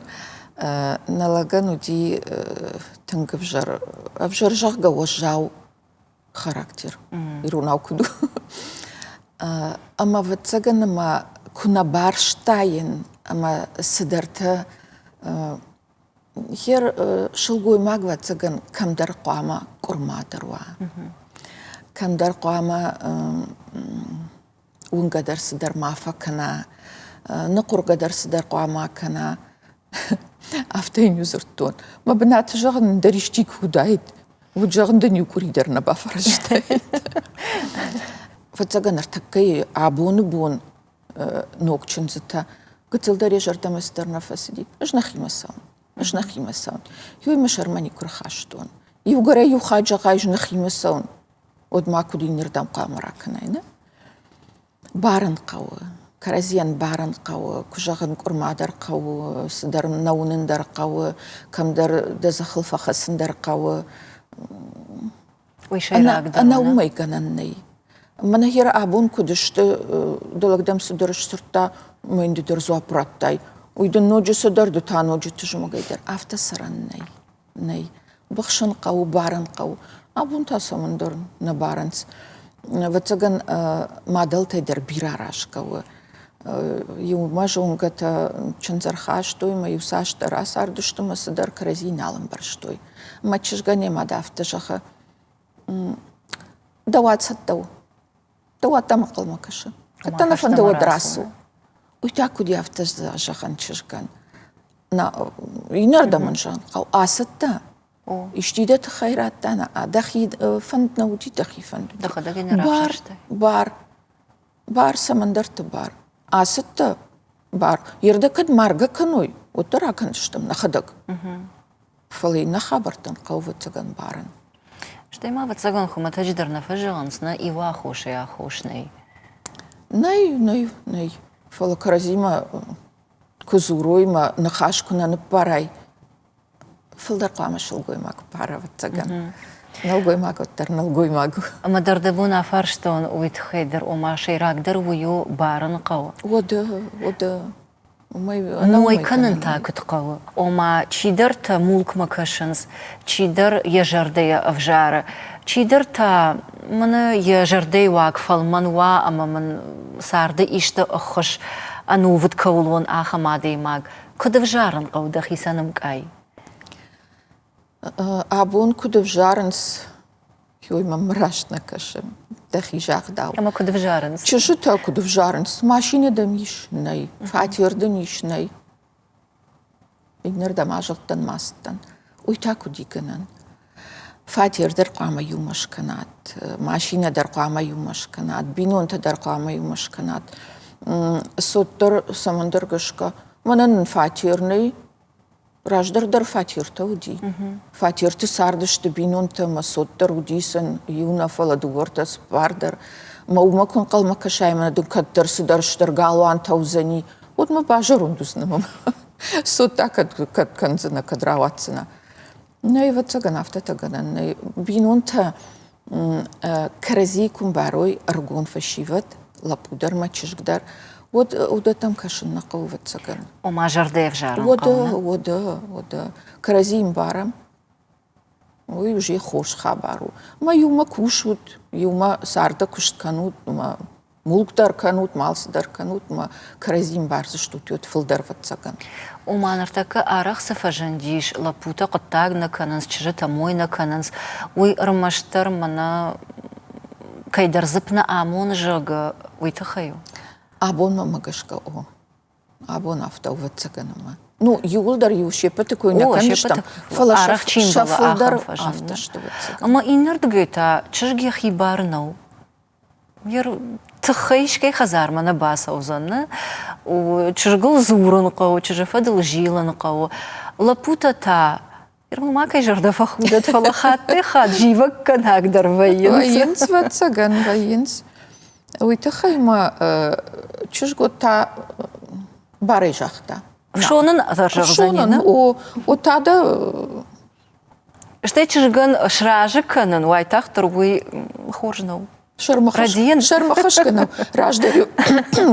[SPEAKER 2] нӕ лӕгӕн уыди тынг ӕвзӕр, ӕвзӕр зӕгъгӕ уӕззау характер, иронау куыд у. Ӕмӕ ӕвӕццӕгӕн ӕмӕ куы нӕ барстаин ӕмӕ цыдӕртӕ Хер сылгоймаг, ӕвӕццӕгӕн, кӕмдӕр хъуамӕ къуырмадӕр уа, кӕмдӕр хъуамӕ уынгӕ дӕр цыдӕр ма фӕкӕна, ныхъуыргӕ дӕр цыдӕр хъуамӕ кӕна. Афтӕ йын-иу дзырдтон. Мӕ бынаты зӕгъын ӕндӕр исчи куы уыдаид, уӕд зӕгъын дын иу къуыри дӕр нӕ бафӕрӕзтаид. Ӕвӕццӕгӕн, ӕртӕккӕйы абоны бон ног чындзытӕ гыццыл дӕр йӕ зӕрдӕмӕ цыдӕр нӕ фӕцыди. Ӕз нӕхимӕ цӕуын. Ӕз нӕхимӕ цӕуын. Иуӕй мӕ сӕрмӕ никуы рхастон. Иугӕрӕй иу хатт зӕгъай, ӕз нӕхимӕ цӕуын, уӕд ма куыд иннӕрдӕм хъуамӕ ракӕнай, нӕ? Барын хъӕуы, кӕрӕдзийӕн барын хъӕуы, куы зӕгъын, къуырма дӕр хъӕуы, цыдӕр нӕ уынын дӕр хъӕуы, кӕмдӕр дӕ дзыхыл фӕхӕцын дӕр хъӕуы.
[SPEAKER 1] Уый сӕйрагдӕр
[SPEAKER 2] Ӕнӕ уымӕй гӕнӕн нӕй. Мӕнӕ гъер абон куыд сты, дӕ лӕг дӕм цыдӕр сдзырдта, мӕ йын ды дӕр дзуапп радтай. Уый дын ноджы цыдӕр, ды та ноджы тызмӕгӕй дӕр. Афтӕ цӕрӕн нӕй. Нӕй. Быхсын хъӕуы, барын хъӕуы. Абон та цӕмӕндӕр нӕ барынц. Ӕвӕццӕгӕн, мадӕлтӕй дӕр бирӕ аразгӕ у. Иумӕ зонгӕтӕ чындз ӕрхастой мӕ иуцасдӕр ацардысты мӕ цыдӕр кӕрӕдзи нал ӕмбӕрстой. Мӕ чызгӕн йӕ мад афтӕ зӕгъы, дӕ уат цӕттӕ у, дӕ уат дӕм ӕнхъӕлмӕ кӕсы. Кӕд дӕ нӕ фӕнды, уӕд рацу. Уый та куыд афтӕ зӕгъӕн чызгӕн? Иннӕрдӕм ын зӕгъын хъӕуы, ацыдтӕ, Исчи дӕ тыххӕй радта, нӕ, дӕхи фӕнд нӕ уыди, дӕхи фӕнд уыди.
[SPEAKER 1] Дӕхӕдӕг ӕй нӕ равзӕрстай?
[SPEAKER 2] Бар, бар, цӕмӕндӕрты бар. Ацыдтӕ, бар. Йе кӕд маргӕ кӕной, уӕддӕр акӕндзыстӕм нӕхӕдӕг. Фӕлӕ иннӕ хабӕрттӕн хъӕуы, ӕвӕццӕгӕн, барын.
[SPEAKER 1] Стӕй ма, ӕвӕццӕгӕн, хуымӕтӕджы дӕр нӕ фӕзӕгъынц, нӕ иу аххосӕй аххос нӕй.
[SPEAKER 2] Нӕй, нӕй, нӕй. Фӕлӕ кӕрӕдзимӕ куы дзурой мӕ ныхас куы нӕ ныппарай, фылдӕр хъуамӕ сылгоймаг бара, ӕвӕццӕгӕн. Нӕлгоймаг уӕддӕр нӕлгоймаг у.
[SPEAKER 1] Ӕмӕ дӕр дӕ бон афарстон уый тыххӕй дӕр, ома сӕйрагдӕр уый у, барын хъӕуы.
[SPEAKER 2] Уӕдӕ, уӕдӕ.
[SPEAKER 1] Мой кӕнын та куыд хъӕуы? Ома чидӕртӕ мулкмӕ кӕсынц, чидӕр йӕ зӕрдӕйӕ ӕвзары, чидӕр та мӕнӕ йӕ зӕрдӕйы уаг фӕлмӕн уа ӕмӕ мын царды исты ӕххуыс ӕнувыд кӕуыл уон, ахӕм адӕймаг. Куыд ӕвзарын хъӕуы дӕхицӕн ӕмкъай?
[SPEAKER 2] Абон куыд ӕвзарынц, уый мӕм раст нӕ кӕсы, дӕхи загъдау.
[SPEAKER 1] Ӕмӕ куыд ӕвзарынц?
[SPEAKER 2] Чызджытӕ куыд ӕвзарынц? Машинӕ дӕм ис? Нӕй. Фатер дын ис? Нӕй. Иннӕрдӕм азылдтӕн, ма ацыдтӕн. Уый та куыд и гӕнӕн? Фатер дӕр хъуамӕ иумӕ скӕнат, машинӕ дӕр хъуамӕ иумӕ скӕнат, бинонтӕ дӕр хъуамӕ иумӕ скӕнат. Цот дӕр цӕмӕндӕр гӕсгӕ мӕнӕн нын фатер нӕй, Раздӕр дӕр фатертӕ уыди. Фатерты цардысты бинонтӕ ӕмӕ цот дӕр уыди сын иу нӕ, фӕлӕ дыууӕртӕ, цыппар дӕр. Мӕ уымӕ куы ӕнхъӕлмӕ кӕсай, мӕнӕ дын кӕддӕр цыдӕр стыр галуантӕ уыдзӕни, уӕд мӕ базӕронд уыдзынӕ мӕ цот та кӕд, кӕд кӕндзынӕ, кӕд рауадздзынӕ. Нӕй, ӕвӕццӕгӕн, афтӕтӕ гӕнӕн нӕй. Бинонтӕ кӕрӕдзийы куы мбарой ӕрыгон фӕсивӕд, лӕппу дӕр мӕ чызг дӕр, уӕд уыдӕттӕм кӕсын нӕ хъӕуы, ӕвӕццӕгӕн.
[SPEAKER 1] Ома зӕрдӕ ӕвзарын хъӕуы, нӕ?
[SPEAKER 2] Уӕдӕ, уӕдӕ. Кӕрӕдзийы мбарӕм. Уый уже хорз хабар у. Ӕмӕ иумӕ кусут, иумӕ царды куыст кӕнут, ӕмӕ мулк дӕр кӕнут, малцы дӕр кӕнут, ӕмӕ кӕрӕдзи мбардзыстут, уӕд фылдӕр ӕвӕццӕгӕн.
[SPEAKER 1] Ома ныртӕккӕ арӕх цы фӕзындис, лӕппутӕ хъуыддаг нӕ кӕнынц, чызджытӕ мой нӕ кӕнынц, уый ӕрмӕстдӕр мӕнӕ кӕйдӕр дзыпп нӕ амоны, зӕгъгӕ, уый тыххӕй у?
[SPEAKER 2] Абон мӕмӕ гӕсгӕ о. Абон афтӕ ӕвӕццӕгӕн ӕмӕ ну иууылдӕр иу се ппӕты кой нӕ кӕндзыстӕм, фӕлӕ сӕ фылдӕр афтӕ сты ӕвӕццӕгӕн.
[SPEAKER 1] Ӕмӕ иннӕрдыгӕй та чызг йӕхи бар нӕу. Тыххӕй искӕй хӕдзармӕ нӕ бацӕудзӕн, нӕ? Чызгыл дзурын хъӕуы, чызджы фӕдыл зилын хъӕуы. Лӕппутӕ та Ирмыл ма кӕй зӕрдӕ фӕхудӕд, фӕлӕ хаттӕй-хатт зивӕггӕнаг дӕр вӕййынц.
[SPEAKER 2] Вӕййынц, ӕвӕццӕгӕн, вӕййынц. Уый тыххӕй ма чызг уӕд та барӕй загъта.
[SPEAKER 1] Фсонын зӕгъдзӕни,
[SPEAKER 2] нӕ? О, о та дӕ
[SPEAKER 1] Стӕй чызгӕн сразы кӕнын уайтагъддӕр уый хорз нӕу.
[SPEAKER 2] Сӕрмӕхӕсгӕ нӕу. Раздӕр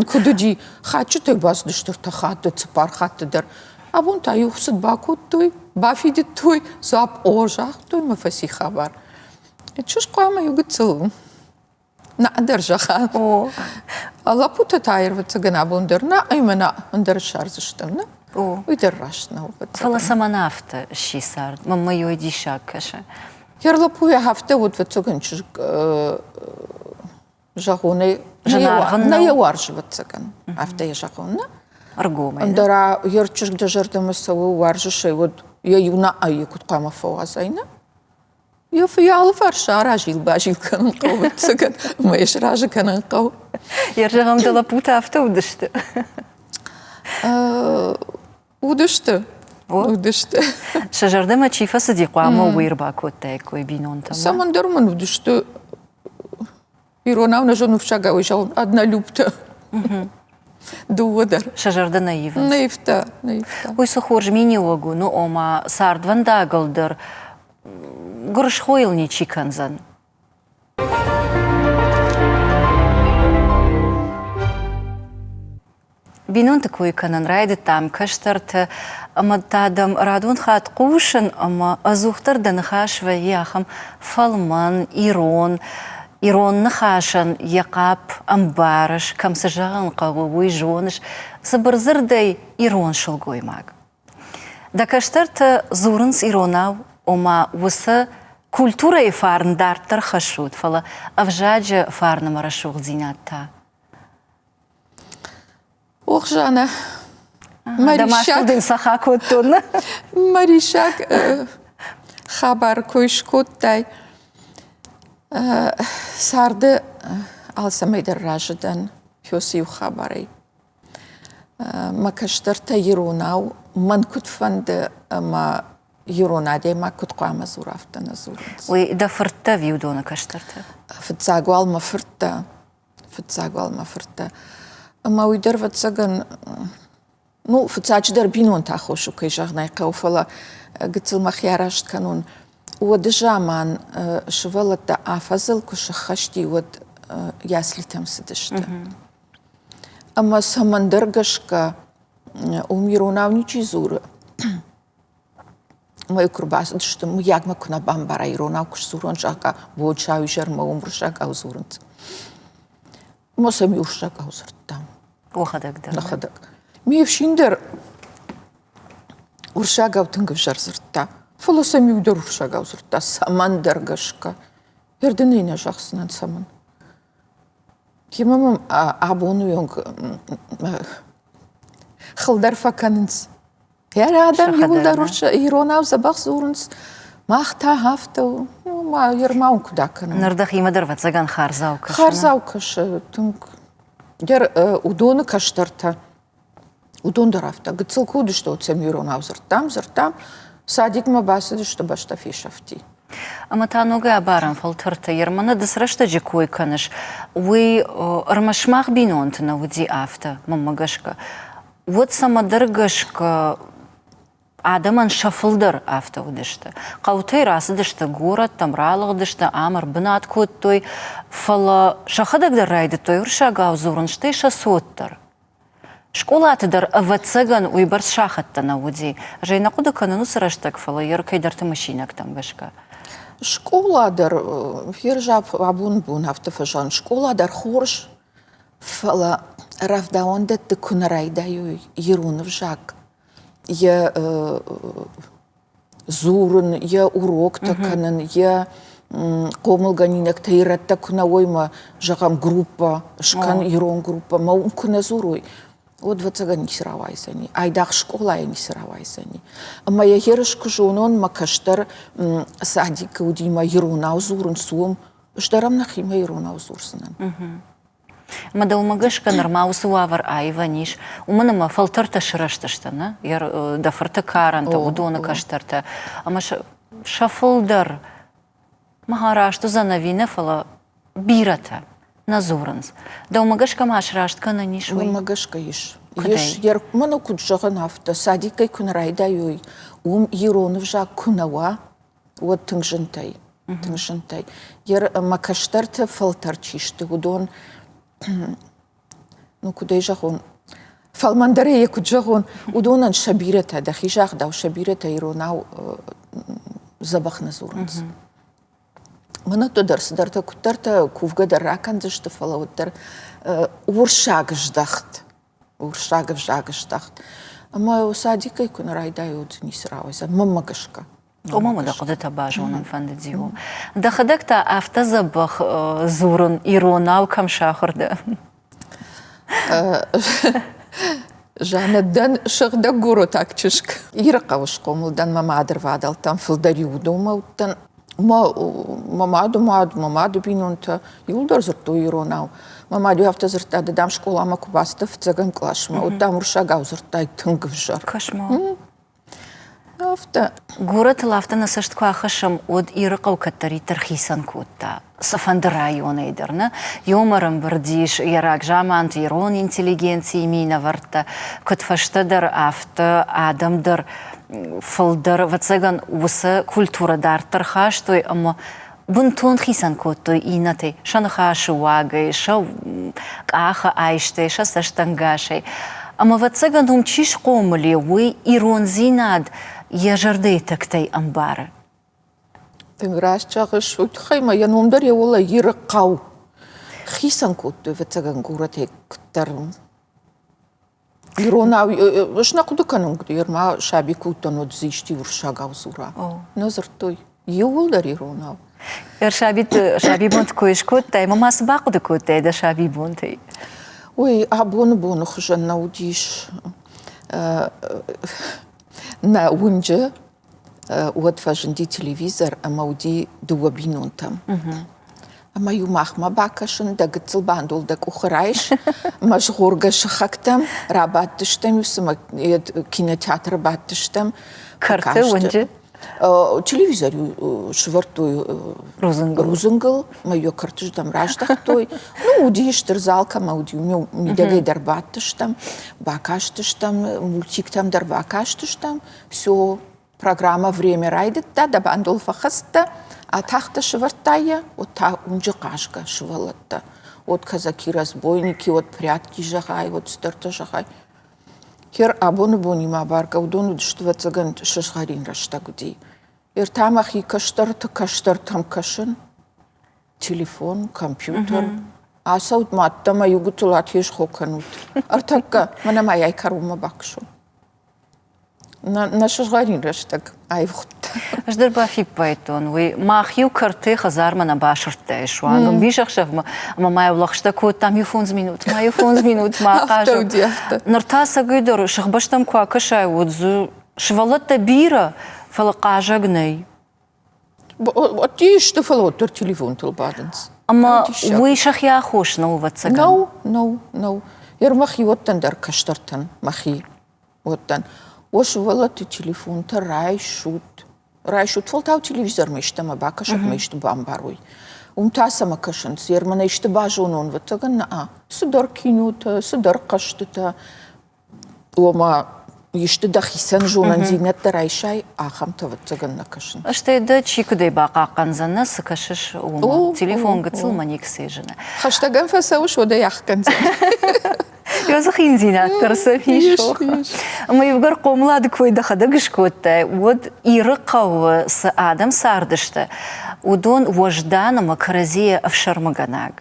[SPEAKER 2] куыд уыди, хатджытӕй бацыдысты ӕртӕ хатты, цыппар хатты дӕр. Абон та иу цыд бакодтой, бафидыдтой, дзуапп о загътой мӕ фӕци хабар. Чызг хъуамӕ иу гыццыл Нӕдӕр зӕгъа.
[SPEAKER 1] О.
[SPEAKER 2] Лӕппутӕ та ӕрвӕццӕгӕн абон дӕр нӕ ӕмӕ нӕ ӕндӕр ссардзыстӕм, нӕ?
[SPEAKER 1] О.
[SPEAKER 2] Уый дӕр раст нӕу.
[SPEAKER 1] Фӕлӕ цӕмӕн афтӕ сси цард? Мӕнмӕ йой диссаг кӕсы.
[SPEAKER 2] Йӕ лӕппуйӕ афтӕ уыд, ӕвӕццӕгӕн чызг зӕгъонӕй нӕ йӕ уарзы, ӕвӕццӕгӕн. Афтӕ йӕ зӕгъон, нӕ?
[SPEAKER 1] Ӕргомӕй.
[SPEAKER 2] Ӕндӕра йӕ чызг дӕ зӕрдӕмӕ цӕуы, уарзыс ӕй, уӕд йӕ иунӕг куыд хъуамӕ фӕуадзай, нӕ? Йӕ алыварс аразил-базил кӕнын хъӕуы, ӕвӕццӕгӕн, ӕмӕ йӕ сразы кӕнын хъӕуы.
[SPEAKER 1] Йӕ зӕгъӕм, дӕ лӕппутӕ афтӕ уыдысты?
[SPEAKER 2] Уыдысты. Уыдысты.
[SPEAKER 1] Сӕ зӕрдӕмӕ чи фӕцыди, хъуамӕ уый ӕрбакодтаиккой бинонтӕм.
[SPEAKER 2] Цӕмӕндӕр мын уыдысты Иронау нӕ зоны уырыссагау зӕгъын однолюбтӕ. Дыууӕ дӕр.
[SPEAKER 1] Сӕ зӕрдӕ нӕ ивынц.
[SPEAKER 2] Нӕ ивта, нӕ ивта.
[SPEAKER 1] Уый цы хорз миниуӕг у, ну ома цардвӕндагыл дӕр гуырысхойыл ничи кӕндзӕн. Бинонты кой кӕнын райдыдтам кӕстӕрты ӕмӕ та дӕм радон хатт хъусын ӕмӕ ӕдзухдӕр дӕ ныхас вӕййы ахӕм фӕлмӕн, ирон, ирон ныхасӕн йӕ хъапп ӕмбарыс, кӕм цы зӕгъын хъӕуы, уый зоныс, цыбыр дзырдӕй ирон сылгоймаг. Дӕ кӕстӕртӕ дзурынц иронау, ома уыцы культурӕйы фарн дарддӕр хӕссут, фӕлӕ ӕвзаджы фарн ӕмӕ рӕсугъддзинад та
[SPEAKER 2] Ох, Жанна,
[SPEAKER 1] Дӕ мастыл дын саха кодтон.
[SPEAKER 2] Мӕ риссаг хабар куы скодтай. Царды алцӕмӕй дӕр разы дӕн фёсы иу хабарӕй. Мӕ кӕстӕртӕ иронау мӕн куыд фӕнды ӕмӕ ирон адӕймаг куыд хъуамӕ дзура, афтӕ нӕ дзурынц.
[SPEAKER 1] Уый дӕ фырттӕ ӕви уыдоны кӕстӕртӕ?
[SPEAKER 2] Фыццаг уал мӕ фырттӕ, фыццаг уал мӕ фырттӕ. Ӕмӕ уый дӕр, ӕвӕццӕгӕн, ну, фыццаджыдӕр бинонты аххос у, кӕй зӕгъын ӕй хъӕуы, фӕлӕ гыццыл мӕхи араст кӕнон. Уӕды заман сывӕллӕттӕ афӕдзыл куы сыххӕсти, уӕд яслитӕм цыдысты. Ӕмӕ цӕмӕндӕр гӕсгӕ уым иронау ничи дзуры. Мӕ куы рбацыдысты, мыййаг мӕ куы нӕ бамбара, иронау куы сдзурон, зӕгъгӕ, уӕд сауизӕрмӕ уым уырыссагау дзурынц. Ӕмӕ сӕм уырыссагау дзырдтам.
[SPEAKER 1] Уӕхӕдӕг дӕр?
[SPEAKER 2] Нӕхӕдӕг. Ме фсин дӕр уырыссагау тынг ӕвзӕр дзырдта, фӕлӕ сӕм иу дӕр уырыссагау дзырдта, цӕмӕндӕр гӕсгӕ. Ӕрдынӕй нӕ зӕгъдзынӕн цӕмӕн. Темӕ мӕм абоны онг хыл дӕр фӕкӕнынц. Йӕ адӕм иууылдӕр иронау дзӕбӕх дзурынц. Мах та афтӕ у, ма ермау куыд акӕнӕм.
[SPEAKER 1] Ныр дӕхимӕ дӕр ӕвӕццӕгӕн хардзау кӕсы.
[SPEAKER 2] Хардзау кӕсы тынг. Дӕр уыдоны кӕстӕртӕ, уыдон дӕр афтӕ гыццыл куы уыдысты, уӕд сӕм иронау дзырдтам, дзырдтам. Садикмӕ бацыдысты, бӕстӕ фесӕфти.
[SPEAKER 1] Ӕмӕ та ногӕй абарӕм фӕлтӕртӕ. Ерманы ды цы рӕстӕджы кой кӕныс, уый ӕрмӕст мах бинонты нӕ уыди афтӕ, мӕнмӕ гӕсгӕ. Уӕд цӕмӕдӕр гӕсгӕ адӕмӕн сӕ фылдӕр афтӕ уыдысты. Хъӕутӕй рацыдысты горӕттӕм, ралыгъдысты, ам ӕрбынат кодтой, фӕлӕ сӕхӕдӕг дӕр райдыдтой уырыссагау дзурын, стӕй сӕ цот дӕр. Скъолаты дӕр, ӕвӕццӕгӕн, уыйбӕрц сахӕттӕ нӕ уыди. Ӕз ӕй нӕ хъуыды кӕнын уыцы рӕстӕг, фӕлӕ йӕ кӕйдӕрты мысинӕгтӕм гӕсгӕ.
[SPEAKER 2] Скъола дӕр, ферзап абон бон афтӕ фӕзӕгъын, скъола дӕр хорз, фӕлӕ рӕвдауӕндӕтты куы нӕ райдайой ирон ӕвзаг йӕ дзурын, йӕ уроктӕ кӕнын, йӕ хъомылгӕнинӕгтӕ ирӕттӕ куы нӕ уой мӕ, зӕгъӕм, группӕ скӕн, ирон группӕ, мӕ уым куы нӕ дзурой, уӕд ӕвӕццӕгӕн ницы рауайдзӕни, айдагъ скъолайӕ ницы рауайдзӕни. Ӕмӕ йӕ ерыс куы зонон, мӕ кӕстӕр садикы уыди мӕ иронау дзурынц уым, ӕз дӕр ӕм нӕхимӕ иронау дзурдзынӕн.
[SPEAKER 1] Ӕмӕ дӕумӕ гӕсгӕ нырма уыцы уавӕр аивӕн ис, уымӕн ӕмӕ фӕлтӕртӕ сырӕзтысты, нӕ? Дӕ фырты карӕнтӕ, уыдоны кӕстӕртӕ. Ӕмӕ сӕ фылдӕр мӕ раст уыдзӕн ӕви нӕ, фӕлӕ бирӕтӕ нӕ дзурынц. Дӕумӕ гӕсгӕ ма сраст кӕнӕн ис уый?
[SPEAKER 2] Мӕнмӕ гӕсгӕ ис. Ис, мӕнӕ куыд зӕгъын, афтӕ садикӕй куы нӕ райдайой, уым ирон ӕвзаг куы нӕ уа, уӕд тынг зынтӕй, тынг зынтӕй. Мӕ кӕстӕрты фӕлтӕр чи сты, уыдон, ну куыд ӕй зӕгъон, фӕлмӕндӕрӕй йӕ куыд зӕгъон, уыдонӕн сӕ бирӕтӕ, дӕхи загъдау, сӕ бирӕтӕ иронау дзӕбӕх нӕ дзурынц. Мӕнӕттӕ дӕр цыдӕртӕ куыддӕртӕ кувгӕ дӕр ракӕндзысты, фӕлӕ уӕддӕр урсаг здӕхт урссаг ӕвзаг здӕхт. Ӕмӕ садикӕй куы нӕ райдайой, уӕд ницы рауайдзӕн, мӕнмӕ гӕсгӕ.
[SPEAKER 1] Ома мӕ дӕ хъуыдытӕ базонын фӕндыди. Дӕхӕдӕг та афтӕ дзӕбӕх дзурын иронау кӕм сахуыр дӕ?
[SPEAKER 2] Жанна, дӕн сыгъдӕг горотаг чызг. Ирыхъӕуы схъомыл дӕн мӕ мадырвадӕлтӕм, фылдӕр-иу уыдонмӕ уыдтӕн. Мӕ мады мад, мӕ мады бинонтӕ иууылдӕр дзырдтой иронау. Мӕ мад-иу афтӕ дзырдта, ды, дам, скъоламӕ куы бацыдтӕ фыццӕгӕм къласмӕ, уӕд, дам, уырыссагау дзырдтай тынг ӕвзӕр.
[SPEAKER 1] Кошмар.
[SPEAKER 2] Афтӕ.
[SPEAKER 1] Горӕтыл афтӕ нӕ цӕст куы ахӕссӕм, уӕд Ирыхъӕу кӕддӕриддӕр хицӕн кодта цыфӕнды районӕй дӕр. Нӕ иумӕ ӕрӕмбырд ис йӕ рагзаманты ирон интеллигенцийы минӕвӕрттӕ, куыд фӕстӕдӕр, афтӕ адӕм дӕр фылдӕр, ӕвӕццӕгӕн, уыцы культурӕ дарддӕр хастой ӕмӕ бынтон хицӕн кодтой иннӕтӕй сӕ ныхасы уагӕй, сӕ къахы айстӕй, сӕ цӕстӕнгасӕй. Ӕмӕ, ӕвӕццӕгӕн, уым чи схъомыл и, уый ирондзинад йӕ зӕрдӕйы тӕгтӕй ӕмбары.
[SPEAKER 2] Тынг раст зӕгъыс, уый тыххӕй ма йӕ ном дӕр йӕ уӕлӕ Ирыхъӕу. Хицӕн кодтой, ӕвӕццӕгӕн, горӕтӕй куыддӕр. Иронау ӕз нӕ хъуыды кӕнын, ма саби куы уыдтӕн, уӕд дзы исти уырыссагау дзура. Нӕ дзырдтой. Иууылдӕр иронау.
[SPEAKER 1] Сабиты сабибонты кой скодтай, ӕмӕ ма цы бахъуыды кодтай дӕ сабибонтӕй?
[SPEAKER 2] Ой, абоны боны хуызӕн нӕ уыдис. Нӕ уынджы уӕд фӕзынди телевизор ӕмӕ уыди дыууӕ бинонтӕм. Ӕмӕ-иу махмӕ бакӕсын, дӕ гыццыл бандол дӕ къухы райс, мӕ згъоргӕ сыхӕгтӕм рабадтыстӕм-иу, цыма кинотеатры бадтыстӕм.
[SPEAKER 1] Кӕрты уынджы?
[SPEAKER 2] Телевизор-иу сывӕрдтой рудзынгыл, мӕ йӕ кӕртыздӕм раздӕхтой. Ну, уыди стыр зал, кӕмӕ уыди, уым мидӕгӕй дӕр бадтыстӕм, бакастыстӕм, мультиктӕм дӕр бакастыстӕм. Все, программӕ «Время» райдыдта, дӕ бандол фӕхӕцыдтӕ, атахтӕ сӕвӕрдтай йӕ, уӕд та уынджы хъазгӕ сывӕллӕттӕ. Уӕд казаки-разбойники, уӕд прятки зӕгъай, уӕд цыдӕртӕ зӕгъай. Хер абоны бонимӕ абаргӕ уыдон уыдысты, ӕвӕццӕгӕн, сызгъӕрин рӕстӕг уыди. Ӕртӕ мӕхи кӕстӕрты кӕстӕртӕм кӕсын, телефон, компьютер. Ацӕут ма ӕддӕмӕ иу гыццыл атезгъо кӕнут. Ӕртӕккӕ, мӕнӕ ма йай кӕронмӕ бакӕсон. Нӕ сызгъӕрин рӕстӕг аивгъуыдта.
[SPEAKER 1] Ӕз дӕр бафиппайдтон, уый мах-иу кӕрты хӕдзармӕ нӕ басырдтай суанг ӕмбисӕхсӕвмӕ ӕмӕ ма-иу лӕгъстӕ кодтам иу фондз минут, ма иу фондз минут ма ахъазӕм. Ныр та ӕцӕгӕйдӕр сыхбӕстӕм куы акӕсай, уӕд дзы сывӕллӕттӕ бирӕ, фӕлӕ хъазӕг нӕй.
[SPEAKER 2] Ӕддейы сты, фӕлӕ уӕддӕр телефонтыл бадынц.
[SPEAKER 1] Ӕмӕ уый сӕхи аххос нӕу, ӕвӕццӕгӕн?
[SPEAKER 2] Нӕу, нӕу, нӕу. Ер мӕхиуӕттӕн дӕр кӕстӕртӕн, мӕхи уӕттӕн. Уӕ сывӕллӕтты телефонтӕ райсут, райсут, фӕлтау телевизормӕ истӕмӕ бакӕсӕд, мӕ исты бамбарой. Уым та цӕмӕ кӕсынц? Ер мӕнӕ исты базонон, ӕвӕццӕгӕн, нӕ цыдӕр кинотӕ, цыдӕр хъӕзтытӕ. Ома, исты дӕхицӕн зонындзинӕдтӕ райсай, ахӕмтӕ ӕвӕццӕгӕн нӕ кӕсын.
[SPEAKER 1] Стӕй дӕ чи куыдӕй бахъахъхъӕндзӕн, нӕ цы кӕсыс, уымӕ? Телефон гыццыл мӕ никцы зыны.
[SPEAKER 2] Хӕстӕгӕн фӕцӕуыс, уӕд ӕй ӕхгӕндзӕн.
[SPEAKER 1] Ёзы хиндзинад дӕр сӕм ис. Ӕмӕ иугӕр хъомылады кой дӕхӕдӕг скодтай, уӕд Иры хъӕуы цы адӕм цардысты, уыдон уӕздан ӕмӕ кӕрӕдзийӕ ӕфсӕрмыгӕнаг.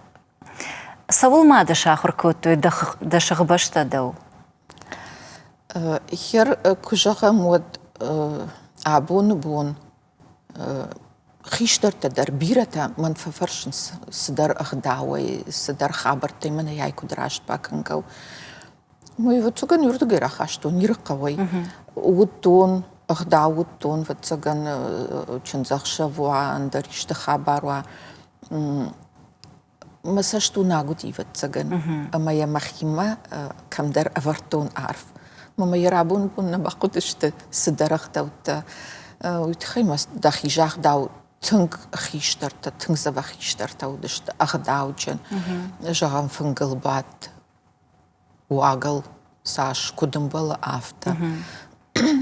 [SPEAKER 1] Цӕуыл ма дӕ сахуыр кодтой дӕ сыхбӕстӕ дӕу?
[SPEAKER 2] Хер, куы зӕгъӕм, уӕд абоны бон хистӕртӕ дӕр бирӕтӕ мӕн фӕфӕрсынц цыдӕр ӕгъдауӕй, цыдӕр хабӕрттӕй мӕнӕй ай куыд раст бакӕнгӕ у. Мой ӕвӕццӕгӕн уырдыгӕй рахастон Ирыхъӕуӕй. Уыдтон, ӕгъдау уыдтон, ӕвӕццӕгӕн чындзӕхсӕв уа, ӕндӕр исты хабар уа. Мӕ цӕст уынаг уыди, ӕвӕццӕгӕн, ӕмӕ йӕ мӕхимӕ кӕмдӕр ӕвӕрдтон арф. Мӕ мӕ йӕ рабон бон нӕ бахъуыдысты цыдӕр ӕгъдӕуттӕ. Уый тыххӕй мӕ дӕхи загъдау тынг хистӕртӕ, тынг дзӕбӕх хистӕртӕ уыдысты, ӕгъдауджын. Зӕгъӕм, фынгыл бадт уагыл цас куыд ӕмбӕлы, афтӕ.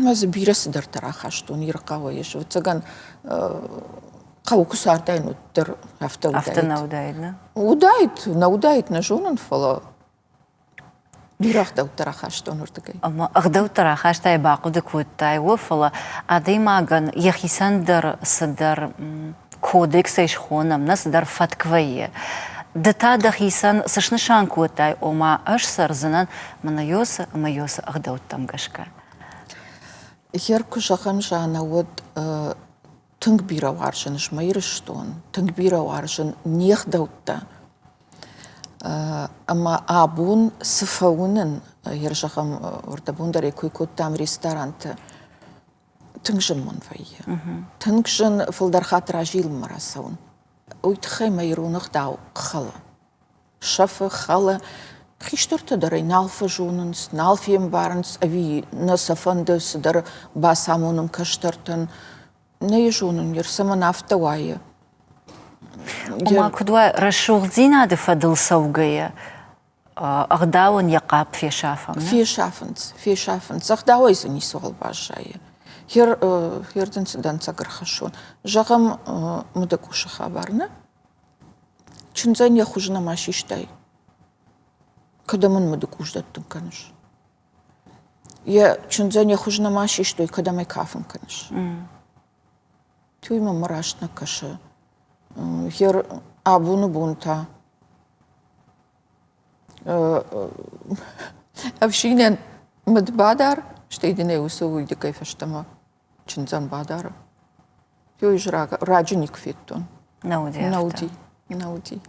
[SPEAKER 2] Мӕ дзы бирӕ цыдӕртӕ рахастон Ирыхъӕуӕй. Ӕвӕццӕгӕн, хъӕуы куы цардаин, уӕддӕр афтӕ уыдаид.
[SPEAKER 1] Афтӕ нӕ уыдаид, нӕ?
[SPEAKER 2] Уыдаид, нӕ уыдаид, нӕ зонын, фӕлӕ бирӕ ӕгъдӕуттӕ рахастон уырдыгӕй.
[SPEAKER 1] Ӕмӕ ӕгъдӕуттӕ рахастай, бахъуыды кодтай, о, фӕлӕ адӕймагӕн йӕхицӕн дӕр цыдӕр кодексӕй схонӕм, нӕ цыдӕр фӕтк вӕййы. Ды та дӕхицӕн цы снысан кодтай, ома ӕз цӕрдзынӕн мӕнӕ Йосы ӕмӕ Йосы ӕгъдӕуттӕм гӕсгӕ?
[SPEAKER 2] Гъер куы зӕгъӕм, Жаннӕ, уӕд тынг бирӕ уарзын ӕз мӕ Ирыстон, тынг бирӕ уарзын не гъдӕуттӕ. Ӕмӕ абон цы фӕуынын, гъер зӕгъӕм, ӕрдӕбон дӕр ӕй кой кодтам ресторанты, тынг зын мын вӕййы. Тынг зын фылдӕр хатт разилынмӕ рацӕуын. Уый тыххӕй мӕ ирон ӕгъдау хӕлы. Сӕфы, хӕлы. Хистӕртӕ дӕр ӕй нал фӕзонынц, нал фембарынц, ӕви нӕ сӕ фӕнды цыдӕр бацамонын кӕстӕртӕн. Нӕ йӕ зонын, йе цӕмӕн афтӕ уайы.
[SPEAKER 1] Ома, куыд уа, рӕсугъддзинады фӕдыл цӕугӕйӕ, ӕгъдауӕн йӕ хъапп фесафӕм.
[SPEAKER 2] Фесафынц, фесафынц. Ӕгъдауӕй дзы ницыуал баззайы. Хер, хер дын цы дӕнцӕг ӕрхӕссон. Зӕгъӕм, мыдыкъусы хабар, нӕ? Чындзӕн йӕ хуыз нӕма систай. Кӕдӕм ын мыдыкъус дӕттын кӕныс? Йӕ чындзӕн йӕ хуыз нӕма систой, кӕдӕм ӕй кафын кӕныс? Уый мӕм раст нӕ кӕсы. Хер абоны бон та Ӕфсинӕн мыд бадар, стӕй дын ӕй уыцы уыйдыгӕй фӕстӕмӕ чындзӕн бадары. Ёй раджы никуы федтон.
[SPEAKER 1] Нӕ уыди
[SPEAKER 2] Нӕ уыди, нӕ уыди.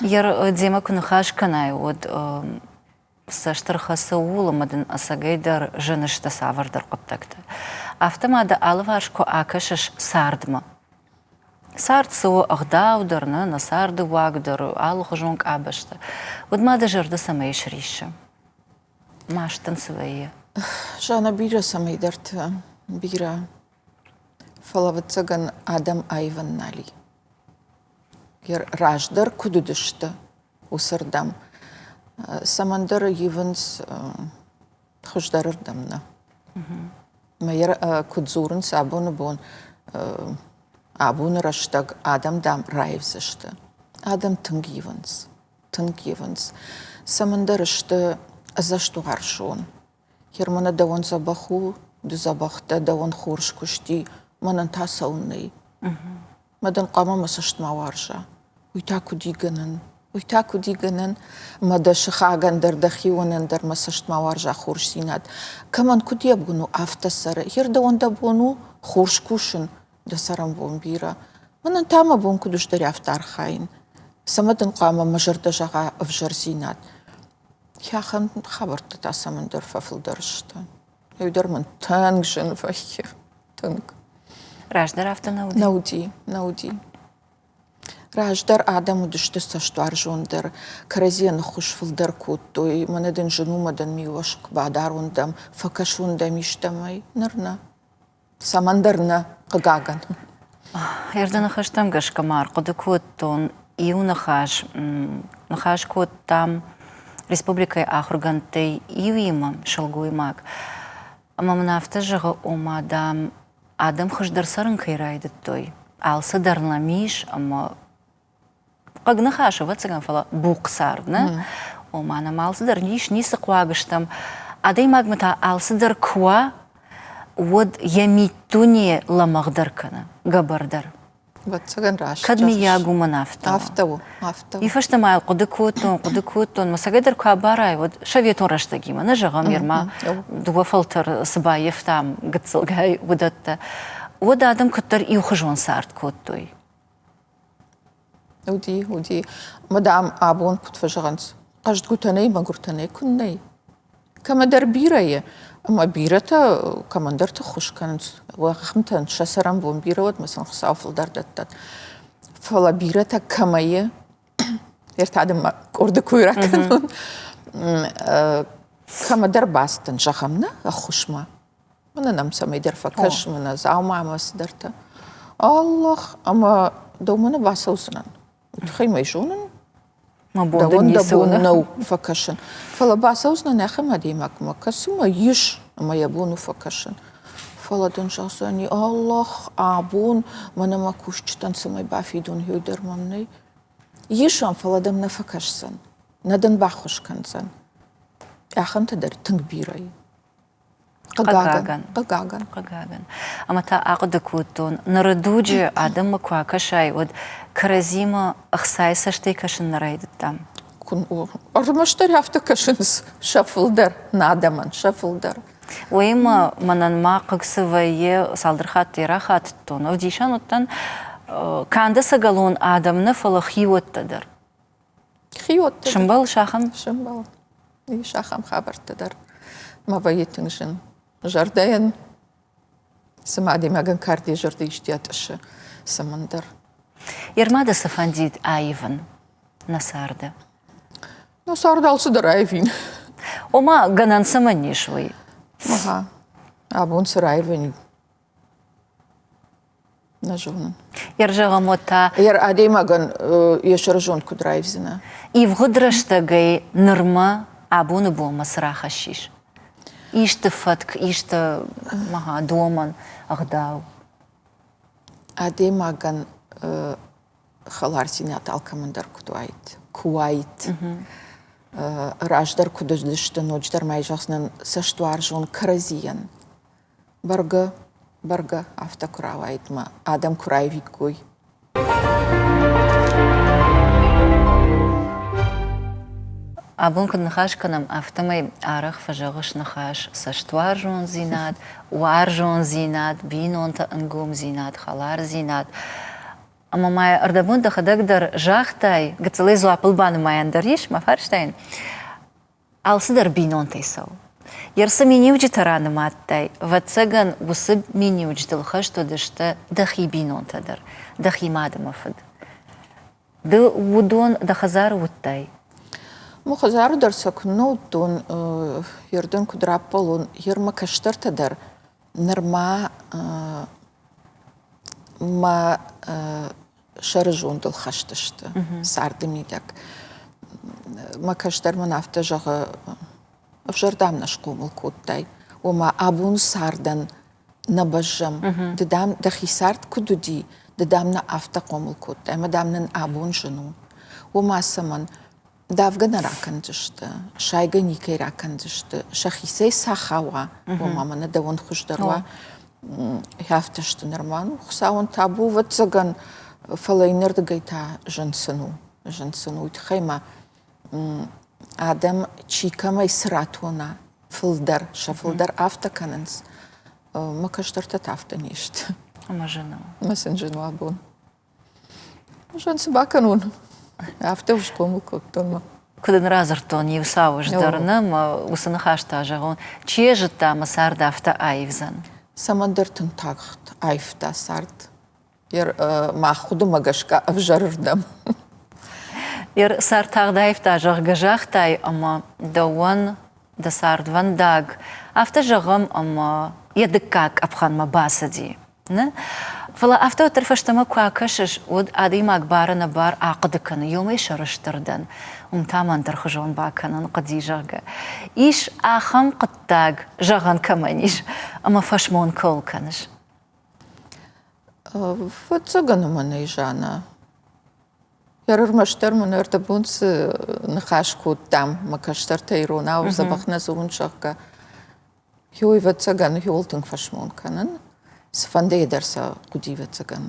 [SPEAKER 1] Йӕ демӕ куы ныхас кӕнай, уӕд цӕст ӕрхӕцы ууыл, ӕмӕ дын ӕцӕгӕй дӕр зын сты цавӕрдӕр хъуыддӕгтӕ. Афтӕ ма дӕ алыварс куы акӕсыс цардмӕ, Цард цы у, ӕгъдау дӕр нӕ, нӕ царды уаг дӕр, алыхуызон къабӕзтӕ. Уӕд ма дӕ зӕрдӕ цӕмӕй сриссы? Маст дын цы вӕййы?
[SPEAKER 2] Жанна, бирӕ цӕмӕйдӕрты, бирӕ. Фӕлӕ, ӕвӕццӕгӕн, адӕм аивӕн нал и. Раздӕр куыд уыдысты, уыцырдӕм. Цӕмӕндӕр ивынц хуыздӕрырдӕм нӕ. Мӕ куыд дзурынц абоны бон, абоны рӕстӕг адӕм, дам, раивдзысты. Адӕм тынг ивынц, тынг ивынц. Цӕмӕндӕр сты ӕдзӕстуарзон. Германы дӕуӕн дзӕбӕх у, ды дзӕбӕх дӕ, дӕуӕн хорз куысти, мӕнӕн та цӕуын нӕй. Мӕ дын хъуамӕ мӕ цӕст ма уарза. Уый та куыд и гӕнӕн? Уый та куыд и гӕнӕн? Мӕ дӕ сыхагӕн дӕр, дӕхионӕн дӕр мӕ цӕст ма уарза хорздзинад. Кӕмӕн куыд йӕ бон у, афтӕ цӕры. Йе рдӕуӕн дӕ бон у хорз кусын, дӕ цӕрӕнбон бирӕ. Мӕнӕн та мӕ бон куыд уыздӕр афтӕ архайын? Цӕмӕ дын хъуамӕ мӕ зӕрдӕ зӕгъа ӕвзӕрдзинад? Ахӕм хабӕрттӕ та цӕмӕндӕр фӕфылдӕр сты. Иу дӕр мын тынг зын вӕййы, тынг.
[SPEAKER 1] Раздӕр афтӕ нӕ уыди?
[SPEAKER 2] Нӕ уыди, нӕ уыди. Раздӕр адӕм уыдысты цӕстуарзондӕр, кӕрӕдзийӕн ӕххуыс фылдӕр кодтой, мӕнӕ дын зын у, мӕ дын миуӕск бадарон дӕм, фӕкӕсон дӕм истӕмӕй. Ныр нӕ. Цӕмӕндӕр нӕ, хъыгагӕн.
[SPEAKER 1] Ӕрдӕ ныхӕстӕм гӕсгӕ ма ӕрхъуыды кодтон иу ныхас. Ныхас кодтам республикӕйы ахуыргӕндтӕй иуимӕ, сылгоймаг. Ӕмӕ мын афтӕ зӕгъы, ома, дам, адӕм хуыздӕр цӕрын кӕй райдыдтой, алцыдӕр нӕм ис ӕмӕ хъыг ныхас, ӕвӕццӕгӕн, фӕлӕ бухъ цард, нӕ? Ома нӕм алцыдӕр ис, ницы хъуаг стӕм. Адӕймагмӕ та алцыдӕр куы уа, уӕд йӕ миддуне лӕмӕгъдӕр кӕны, гӕбӕрдӕр.
[SPEAKER 2] Ӕвӕццӕгӕн раст
[SPEAKER 1] Кӕд мыййаг уымӕн афтӕ у?
[SPEAKER 2] Афтӕ у, афтӕ у.
[SPEAKER 1] И фӕстӕмӕ йыл хъуыды кодтон, хъуыды кодтон, мӕ цӕгӕйдӕр куы абарай, уӕд советон рӕстӕгимӕ, нӕ зӕгъӕм, Ерма дыууӕ фӕлтӕр цы баййӕфтам гыццылгай, уыдӕттӕ, уӕд адӕм куыддӕр иухуызон цард кодтой.
[SPEAKER 2] Уыди, уыди. Ӕмӕ, дам, абон куыд фӕзӕгъынц, хъӕздгуытӕ нӕй, мӕгуыртӕ нӕй, куыннӕ и. Кӕмӕдӕр бирӕ и, ӕмӕ бирӕтӕ кӕмӕндӕрты ххуыс кӕнынц. Ахӕмтӕн сӕ цӕрӕнбон бирӕ уӕд, ӕмӕ сын Хуыцау фылдӕр дӕттӕд. Фӕлӕ бирӕтӕ кӕмӕ и, ӕртӕ адӕммӕ къорды кой ракӕнон, кӕмӕдӕр бацыдтӕн, зӕгъӕм, нӕ ӕххуысмӕ. Мӕнӕ нӕм цӕмӕйдӕр фӕкӕс, мӕнӕ дзаума ӕмӕ цыдӕртӕ. Аллах, ӕмӕ дӕумӕ нӕ бацӕудзынӕн. Уый тыххӕй мӕ зонын.
[SPEAKER 1] Мӕ бон дын
[SPEAKER 2] Дӕуӕн дӕ
[SPEAKER 1] ницы
[SPEAKER 2] бон
[SPEAKER 1] у.
[SPEAKER 2] нӕу фӕкӕсын. Фӕлӕ бацӕудзынӕн ахӕм адӕймагмӕ, кӕцымӕ ис ӕмӕ йӕ бон у фӕкӕсын. Фӕлӕ дын зӕгъдзӕни, Аллах, абон мӕнӕ мӕ кусджытӕн цӕмӕй бафидон, уый дӕр мӕм нӕй. Ис ӕм, фӕлӕ дӕм нӕ фӕкӕсдзӕн, нӕ дын баххуыс кӕндзӕн. Ахӕмтӕ дӕр тынг бирӕ и.
[SPEAKER 1] Хъыгагӕн.
[SPEAKER 2] Хъыгагӕн.
[SPEAKER 1] Хъыгагӕн. Ӕмӕ та ахъуыды кодтон, ныры дуджы адӕммӕ куы акӕсай, уӕд кӕрӕдзимӕ ӕхцайы цӕстӕй кӕсын нӕ райдыдтам.
[SPEAKER 2] Ӕрмӕстдӕр афтӕ кӕсынц сӕ фылдӕр нӕ адӕмӕн, сӕ фылдӕр.
[SPEAKER 1] Уыимӕ мӕнӕн ма хъыг цы вӕййы, цалдӕр хатты йӕ рахатыдтон, ӕвдисӕн уыдтӕн, канд ӕцӕгӕлон адӕм нӕ, фӕлӕ хиуӕттӕ дӕр.
[SPEAKER 2] Хиуӕттӕ.
[SPEAKER 1] Сымбӕлыс ахӕм?
[SPEAKER 2] Сымбӕлын. Ис ахӕм хабӕрттӕ дӕр. Мӕ вӕййы тынг зын. Зӕрдӕйӕн, цыма адӕймагӕн кард йӕ зӕрдӕ исты атъыссы цӕмӕндӕр.
[SPEAKER 1] Ерма дӕ цы фӕндид аивын нӕ царды?
[SPEAKER 2] Нӕ царды алцыдӕр аивин.
[SPEAKER 1] Ома, гӕнӕн цӕмӕн ис, уый?
[SPEAKER 2] Ага. Абон цы раивын, Нӕ зонын.
[SPEAKER 1] Йӕ зӕгъӕм, уӕд та...
[SPEAKER 2] Йӕ адӕймагӕн йӕ сӕрызонд куыд раивдзынӕ?
[SPEAKER 1] Ивгъуыд рӕстӕгӕй нырмӕ абоны бонмӕ цы рахӕссис? Исты фӕтк, исты мага, домӕн, ӕгъдау?
[SPEAKER 2] Адӕймагӕн хӕлардзинад алкӕмӕн дӕр куыд уаид, куы уаид. Раздӕр куыд уыдысты, ноджыдӕр ма зӕгъдзынӕн, цӕстуарзон кӕрӕдзийӕн. Бӕргӕ, бӕргӕ, афтӕ куы рауаид мӕ адӕм куы раивиккой.
[SPEAKER 1] Абон куыд ныхас кӕнӕм, афтӕмӕй арӕх фӕзӕгъыс ныхас цӕстуарзондзинад, уарзондзинад, бинонты ӕнгомдзинад, хӕлардзинад. Ӕмӕ ма ӕрдӕбон дӕхӕдӕг дӕр загътай, гыццылӕй дзуаппыл банымайӕн дӕр ис, мӕ фарстайӕн. Алцыдӕр бинонтӕй цӕуы. Йе рцы миниуджытӕ ранымадтай, ӕвӕццӕгӕн, уыцы миниуджытыл хӕст уыдысты дӕхи бинонтӕ дӕр, дӕхи мад ӕмӕ фыд. Ды уыдон дӕ хӕдзары уыдтай?
[SPEAKER 2] Мӕ хӕдзары дӕр сӕ куыннӕ уыдтон, ердӕн куыд раппӕлон, ер мӕ кӕстӕртӕ дӕр нырма мӕ сӕрызондыл хӕст сты царды мидӕг. Мӕ кӕстӕр мын афтӕ зӕгъы, ӕвзӕр дам нӕ схъомыл кодтай, ома абон цардӕн нӕ бӕззӕм. Ды дам дӕхи цард куыд уыди, ды дам нӕ афтӕ хъомыл кодтай, ӕмӕ дам нын абон зын у. Ома цӕмӕн? Давгӕ нӕ ракӕндзысты, сайгӕ никӕй ракӕндзысты, сӕхицӕй цы хауа, ома мӕнӕ дӕуӕн хуыздӕр уа, афтӕ сты нырма. Ну, Хуыцауӕн табу, ӕвӕццӕгӕн, фӕлӕ иннӕрдыгӕй та зын сын у. Зын сын у. Уый тыххӕй ма адӕм чи кӕмӕй цы ратона, фылдӕр, сӕ фылдӕр афтӕ кӕнынц. Мӕ кӕстӕртӕ та афтӕ не сты.
[SPEAKER 1] Ӕмӕ зын у.
[SPEAKER 2] Ӕмӕ сын зын у абон. Зын цы бакӕнон? Афтӕ схъомыл кодтон мӕ.
[SPEAKER 1] Куыд ын радзырдтон иу цауыз дӕр нӕ, мӕ уыцы ныхӕстӕ зӕгъон, чи йӕ зыдта, мӕ цард афтӕ аивдзӕн.
[SPEAKER 2] Цӕмӕндӕр тынг тагъд аивта цард. Мах хъуыдымӕ гӕсгӕ ӕвзӕрырдӕм.
[SPEAKER 1] Цард тагъд аивта, зӕгъгӕ, загътай, ӕмӕ дӕуӕн дӕ цардвӕндаг, афтӕ зӕгъӕм, ӕмӕ йӕ дыккаг къӕпхӕнмӕ бацыди. Нӕ? Фӕлӕ афтӕ уӕддӕр фӕстӕмӕ куы акӕсыс, уӕд адӕймаг бар-ӕнӕбар ахъуыды кӕны, иумӕ сӕрыстыр дӕн, уым та мӕ ӕндӕрхуызон бакӕнын хъуыди, зӕгъгӕ. Ис ахӕм хъуыддаг, зӕгъӕн кӕмӕн ис, ӕмӕ фӕсмон кӕуыл кӕныс?
[SPEAKER 2] Ӕвӕццӕгӕн ӕмӕ нӕй, Жанна. Ӕрмӕстдӕр мын ӕрдӕбон цы ныхас кодтам, мӕ кӕстӕртӕ иронау дзӕбӕх нӕ дзурын, зӕгъгӕ, Ой, ӕвӕццӕгӕн, иуыл тынг фӕсмон кӕнын. Цыфӕндыйы дӕр сӕ хъуыди, ӕвӕццӕгӕн,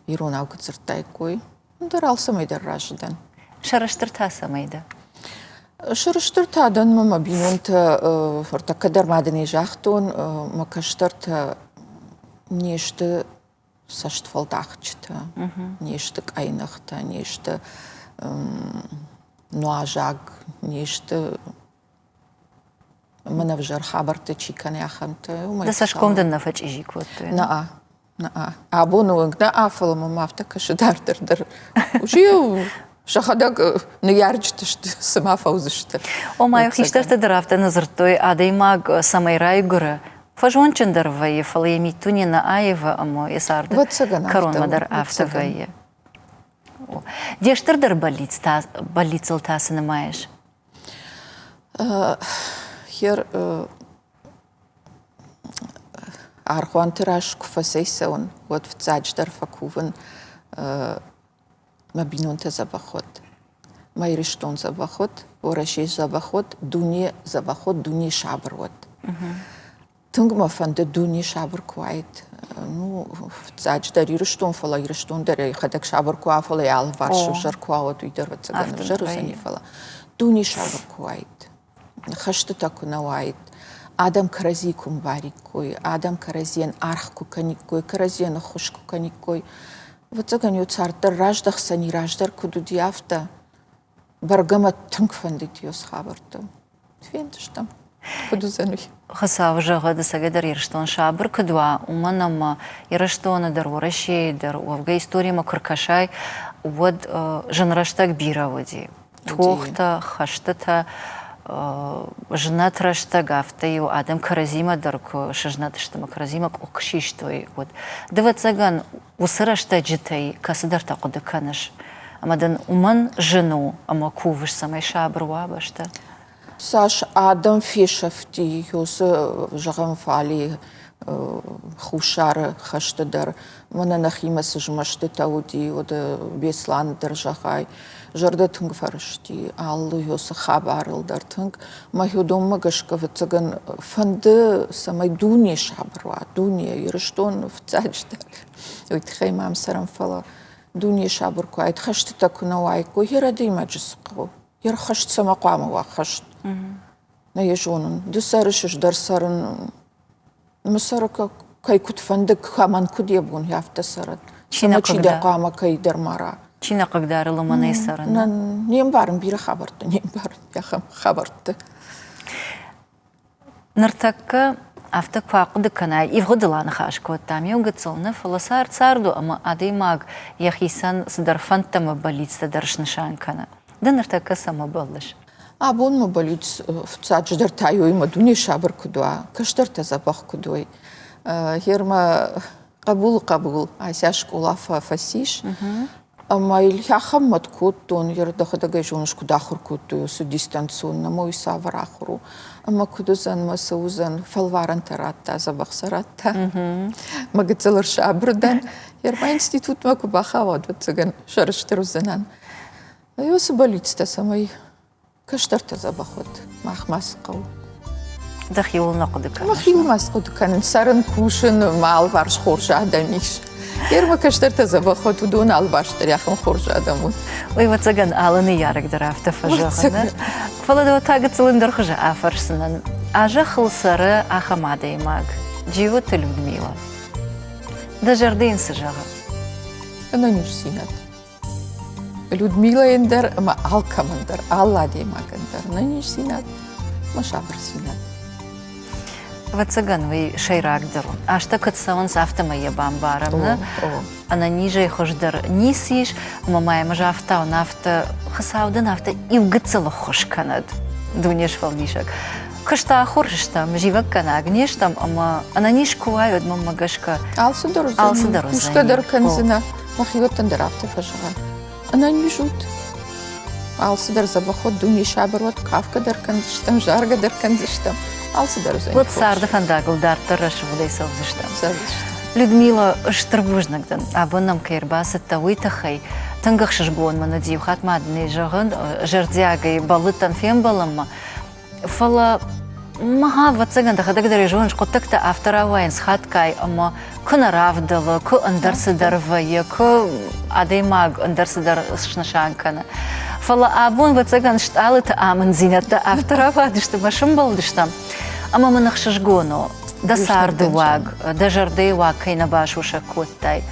[SPEAKER 2] иронау куы дзырдтаиккой, ӕндӕр алцӕмӕй дӕр разы дӕн.
[SPEAKER 1] Сӕрыстыр та цӕмӕй дӕ?
[SPEAKER 2] Сӕрыстыр та дӕн, мӕ бинонтӕ, ӕртӕккӕ дӕр ма дын ӕй загътон, мӕ кӕстӕртӕ не сты цӕстфӕлдахджытӕ, не сты къӕйныхтӕ, не сты нуазаг, не сты мӕн ӕвзӕр хабӕрттӕ чи кӕны, ахӕмтӕ.
[SPEAKER 1] Дӕ цӕсгом дын нӕ фӕчъизи кодтой?
[SPEAKER 2] Нӕ, нӕ. Абоны онг нӕ, фӕлӕ мӕм афтӕ кӕсы дарддӕр дӕр. Уый сӕхӕдӕг ныййарджытӕ сты, цыма фӕуыдзысты.
[SPEAKER 1] Ома, хистӕртӕ дӕр афтӕ нӕ дзырдтой, адӕймаг цӕмӕй райгуыры, фӕзондджындӕр вӕййы, фӕлӕ йӕ миддуне нӕ аивы ӕмӕ йӕ царды кӕронмӕ дӕр афтӕ вӕййы. Де стырдӕр бӕллицыл та цы нымайыс?
[SPEAKER 2] Хер аргъуанты раз куы фӕцӕйцӕуын, уӕд фыццаджыдӕр фӕкувын мӕ бинонтӕ дзӕбӕх уӕд, мӕ Ирыстон дзӕбӕх уӕд, Уӕрӕсе дзӕбӕх уӕд, дуне дзӕбӕх уӕд, дуне сабыр уӕд. Тынг мӕ фӕнды дуне сабыр куы уаид. Ну, фыццаджыдӕр Ирыстон, фӕлӕ Ирыстон дӕр йӕхӕдӕг сабыр куы уа, фӕлӕ йӕ алыварс ӕвзӕр куы уа, уӕд уый дӕр ӕвӕццӕгӕн ӕвзӕр уыдзӕни, фӕлӕ дуне сабыр куы уаид, хӕстытӕ куы нӕ уаид, адӕм кӕрӕдзийы куы мбариккой, адӕм кӕрӕдзийӕн аргъ куы кӕниккой, кӕрӕдзийӕн ӕххуыс куы кӕниккой. Ӕвӕццӕгӕн, иу цард дӕр раздӕхдзӕни, раздӕр куыд уыди, афтӕ. Бӕргӕ мӕ тынг фӕндыд уыцы хабӕрттӕ. Фендзыстӕм, куыд уыдзӕн уый.
[SPEAKER 1] Хуыцау зӕгъӕд, ӕцӕгӕйдӕр Ирыстон сабыр куыд уа, уымӕн ӕмӕ Ирыстоны дӕр, Уӕрӕсейы дӕр, уӕвгӕ историмӕ куы ркӕсай, уӕд зын рӕстӕг бирӕ уыди. Тохтӕ, хӕстытӕ, знӕт рӕстӕг, афтӕ-иу адӕм кӕрӕдзимӕ дӕр куы сызнӕт сты ӕмӕ кӕрӕдзимӕ къух куы систой, уӕд. Ды, ӕвӕццӕгӕн, уыцы рӕстӕджытӕй кӕцыдӕртӕ хъуыды кӕныс ӕмӕ дын уымӕн зын у ӕмӕ кувыс, цӕмӕй сабыр уа бӕстӕ?
[SPEAKER 2] Цас адӕм фесӕфти, уыцы, зӕгъӕм, фале Хуссары хӕсты дӕр, мӕнӕ нӕхимӕ цы змӕстытӕ уыди, уӕд Беслӕны дӕр, зӕгъай, зӕрдӕ тынг фӕрысти алы уыцы хабарыл дӕр тынг. Мӕ уыдонмӕ гӕсгӕ, ӕвӕццӕгӕн, фӕнды, цӕмӕй дуне сабыр уа, дуне, Ирыстон фыццаджыдӕр. Уый тыххӕй мӕм цӕрӕм, фӕлӕ дуне сабыр куы уаид, хӕстытӕ куы нӕ уаиккой, йе адӕймаджы цы хъӕуы? Йе рхӕст цӕмӕ хъуамӕ уа хӕст? Нӕ йӕ зонын. Ды цӕрыс, ӕз дӕр цӕрын. Мӕ сӕры кӕй куыд фӕнды, кӕмӕн куыд йӕ бон, афтӕ цӕрӕд.
[SPEAKER 1] Чи нӕ
[SPEAKER 2] чидӕр хъуамӕ кӕйдӕр мара.
[SPEAKER 1] Чи нӕ хъыгдары лымӕнӕй цӕрын?
[SPEAKER 2] Не мбарын бирӕ хабӕрттӕ, не мбарын ахӕм хабӕртты.
[SPEAKER 1] Ныртӕккӕ афтӕ куы ахъуыды кӕнай, ивгъуыдыл аныхас кодтам, иу гыццыл нӕ, фӕлӕ цард цард у ӕмӕ адӕймаг йӕхицӕн цыдӕр фӕндтӕ ӕмӕ бӕллицтӕ дӕр снысан кӕны. Ды ныртӕккӕ цӕмӕ бӕллыс?
[SPEAKER 2] Абон мӕ бӕллиц фыццаджыдӕр та мӕ дуне сабыр куыд уа, кӕстӕртӕ дзӕбӕх куыд уой. Гъер мӕ хъӕбулы хъӕбул Ася скъола фӕцис, ӕмӕ йыл ахӕм мӕт кодтон, йӕ дӕхӕдӕг ӕй зоныс, куыд ахуыр кодтой уыцы дистанционно, ӕмӕ уый цавӕр ахуыр у, ӕмӕ куыд уыдзӕн, мӕ цы уыдзӕн, фӕлварӕнтӕ радта, дзӕбӕх сӕ радта. Мӕ гыццыл ӕрсабыр дӕн. Йе ма институтмӕ куы бахауа, ӕвӕццӕгӕн, сӕрыстыр уыдзынӕн. Уыцы бӕллицтӕ, цӕмӕй кӕстӕртӕ дзӕбӕх уӕд, мах ма цы хъӕуы.
[SPEAKER 1] Дӕхиуыл нӕ хъуыды кӕныс?
[SPEAKER 2] Мӕхиуыл ма цы хъуыды кӕнын? Цӕрын, кусын, мӕ алыварс хорз адӕм ис. Йе кӕстӕртӕ дзӕбӕх уӕд, уыдон алыварс дӕр ахӕм хорз адӕм уыд.
[SPEAKER 1] Уый, ӕвӕццӕгӕн, алы ныййарӕг дӕр афтӕ фӕзӕгъы. Фӕлӕ дӕ та гыццыл ӕндӕр хуызы афӕрсдзынӕн. А зӕххыл цӕры ахӕм адӕймаг, Джиоты Людмила. Дӕ зӕрдӕ йын цы зӕгъы?
[SPEAKER 2] Ӕнӕниздзинад. Людмилайӕн дӕр ӕмӕ алкӕмӕн дӕр, алы адӕймагӕн дӕр ӕнӕниздзинад ӕмӕ сабырдзинад.
[SPEAKER 1] Ӕвӕццӕгӕн, уый сӕйрагдӕр у. Азтӕ куыд цӕуынц, афтӕмӕй йӕ бамбарӕм, нӕ? Ӕнӕнизӕй хуыздӕр ницы ис, ӕмӕ ма йӕм ӕз афтауын, афтӕ Хуыцау дын афтӕ иу гыццыл ӕххуыс кӕнӕд, дуне сфӕлдисӕг. Куыст ахуыр стӕм, зивӕггӕнаг не стӕм ӕмӕ ӕнӕниз куы уай, уӕд мӕнмӕ гӕсгӕ
[SPEAKER 2] алцыдӕр уыдзӕни. Алцыдӕр уыдзӕни. Кусгӕ дӕр кӕндзынӕ, мӕхиуӕттӕн дӕр афтӕ фӕзӕгъӕн. Ӕнӕниз ут. Алцыдӕр дзӕбӕх уӕд, дуне сабыр уӕд, кафгӕ дӕр кӕндзыстӕм, заргӕ дӕр кӕндзыстӕм. Алцыдӕр уыдзӕни.
[SPEAKER 1] Уӕд царды фӕндагыл дарддӕр рӕсугъдӕй цӕудзыстӕм.
[SPEAKER 2] Цӕудзыстӕм.
[SPEAKER 1] Людмила, стыр бузныг дын, абон нӕм кӕй ӕрбацыдтӕ, уый тыххӕй. Тынг ӕхсызгон мын уыди, иу хатт ма дын ӕй зӕгъын, зӕрдиагӕй бӕллыдтӕн фембӕлынмӕ. Фӕлӕ мӕ, ӕвӕццӕгӕн, дӕхӕдӕг дӕр зоныс, хъуыддӕгтӕ афтӕ рауайынц хатгай, ӕмӕ куы нӕ равдӕлы, куы ӕндӕр цыдӕр вӕййы, куы адӕймаг ӕндӕр цыдӕр снысан кӕны. Фӕлӕ абон, ӕвӕццӕгӕн, стъалыты амынддзинӕдтӕ афтӕ рауадысты мӕ сымбӕлдыстӕм, ӕмӕ мын ӕхсызгон у, дӕ царды уаг, дӕ зӕрдӕйы уаг кӕй нӕ басусӕг кодтай.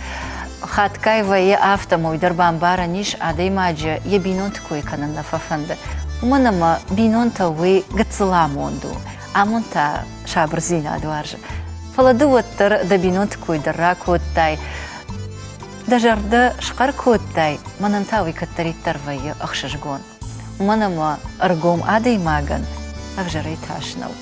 [SPEAKER 1] Хатгай вӕййы афтӕ, ӕмӕ уый дӕр бамбарӕн ис, адӕймаджы йӕ бинонты кой кӕнын нӕ фӕфӕнды. Уымӕн ӕмӕ бинонтӕ уый гыццыл амонд у, амонд та сабырдзинад уарзы. Фӕлӕ ды уӕддӕр дӕ бинонты кой дӕр ракодтай, дӕ зӕрдӕ схъӕр кодтай, мӕнӕн та уый кӕддӕриддӕр вӕййы ӕхсызгон. Уымӕн ӕмӕ ӕргом адӕймагӕн ӕвзӕрӕй тас нӕу.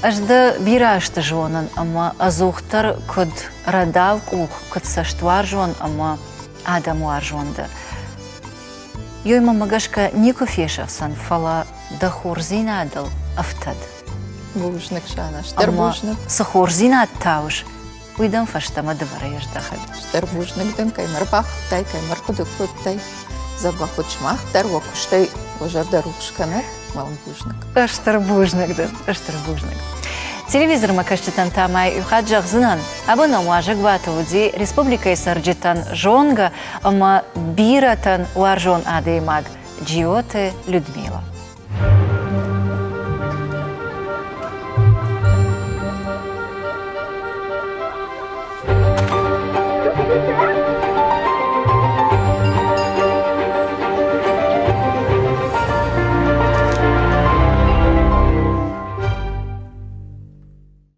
[SPEAKER 1] Ӕз дӕ бирӕ азты зонын ӕмӕ ӕдзухдӕр куыд рӕдау къух, куыд цӕстуарзон ӕмӕ адӕмуарзон дӕ. Ёй мӕмӕ гӕсгӕ никуы фесӕфдзӕн, фӕлӕ дӕ хорздзинадыл ӕфтӕд.
[SPEAKER 2] Бузныг, Сана, стыр бузныг.
[SPEAKER 1] Цы хорздзинад тауыс, уый дӕм фӕстӕмӕ дывӕрӕй ӕздӕхӕд.
[SPEAKER 2] Стыр бузныг дын, кӕй мӕ рбахуыдтай, кӕй мӕ рхъуыды кодтай. Дзӕбӕх уыд сымах дӕр уӕ куыстӕй уӕ зӕрдӕ рухс кӕнӕд. Мӕ уын бузныг.
[SPEAKER 1] Стыр бузныг дын, стыр бузныг. Телевизормӕ кӕсджытӕн та ма иу хатт зӕгъдзынӕн, абон нӕм уазӕгуаты уыди республикӕйы цӕрджытӕн зонгӕ ӕмӕ бирӕтӕн уарзон адӕймаг Джиоты Людмила.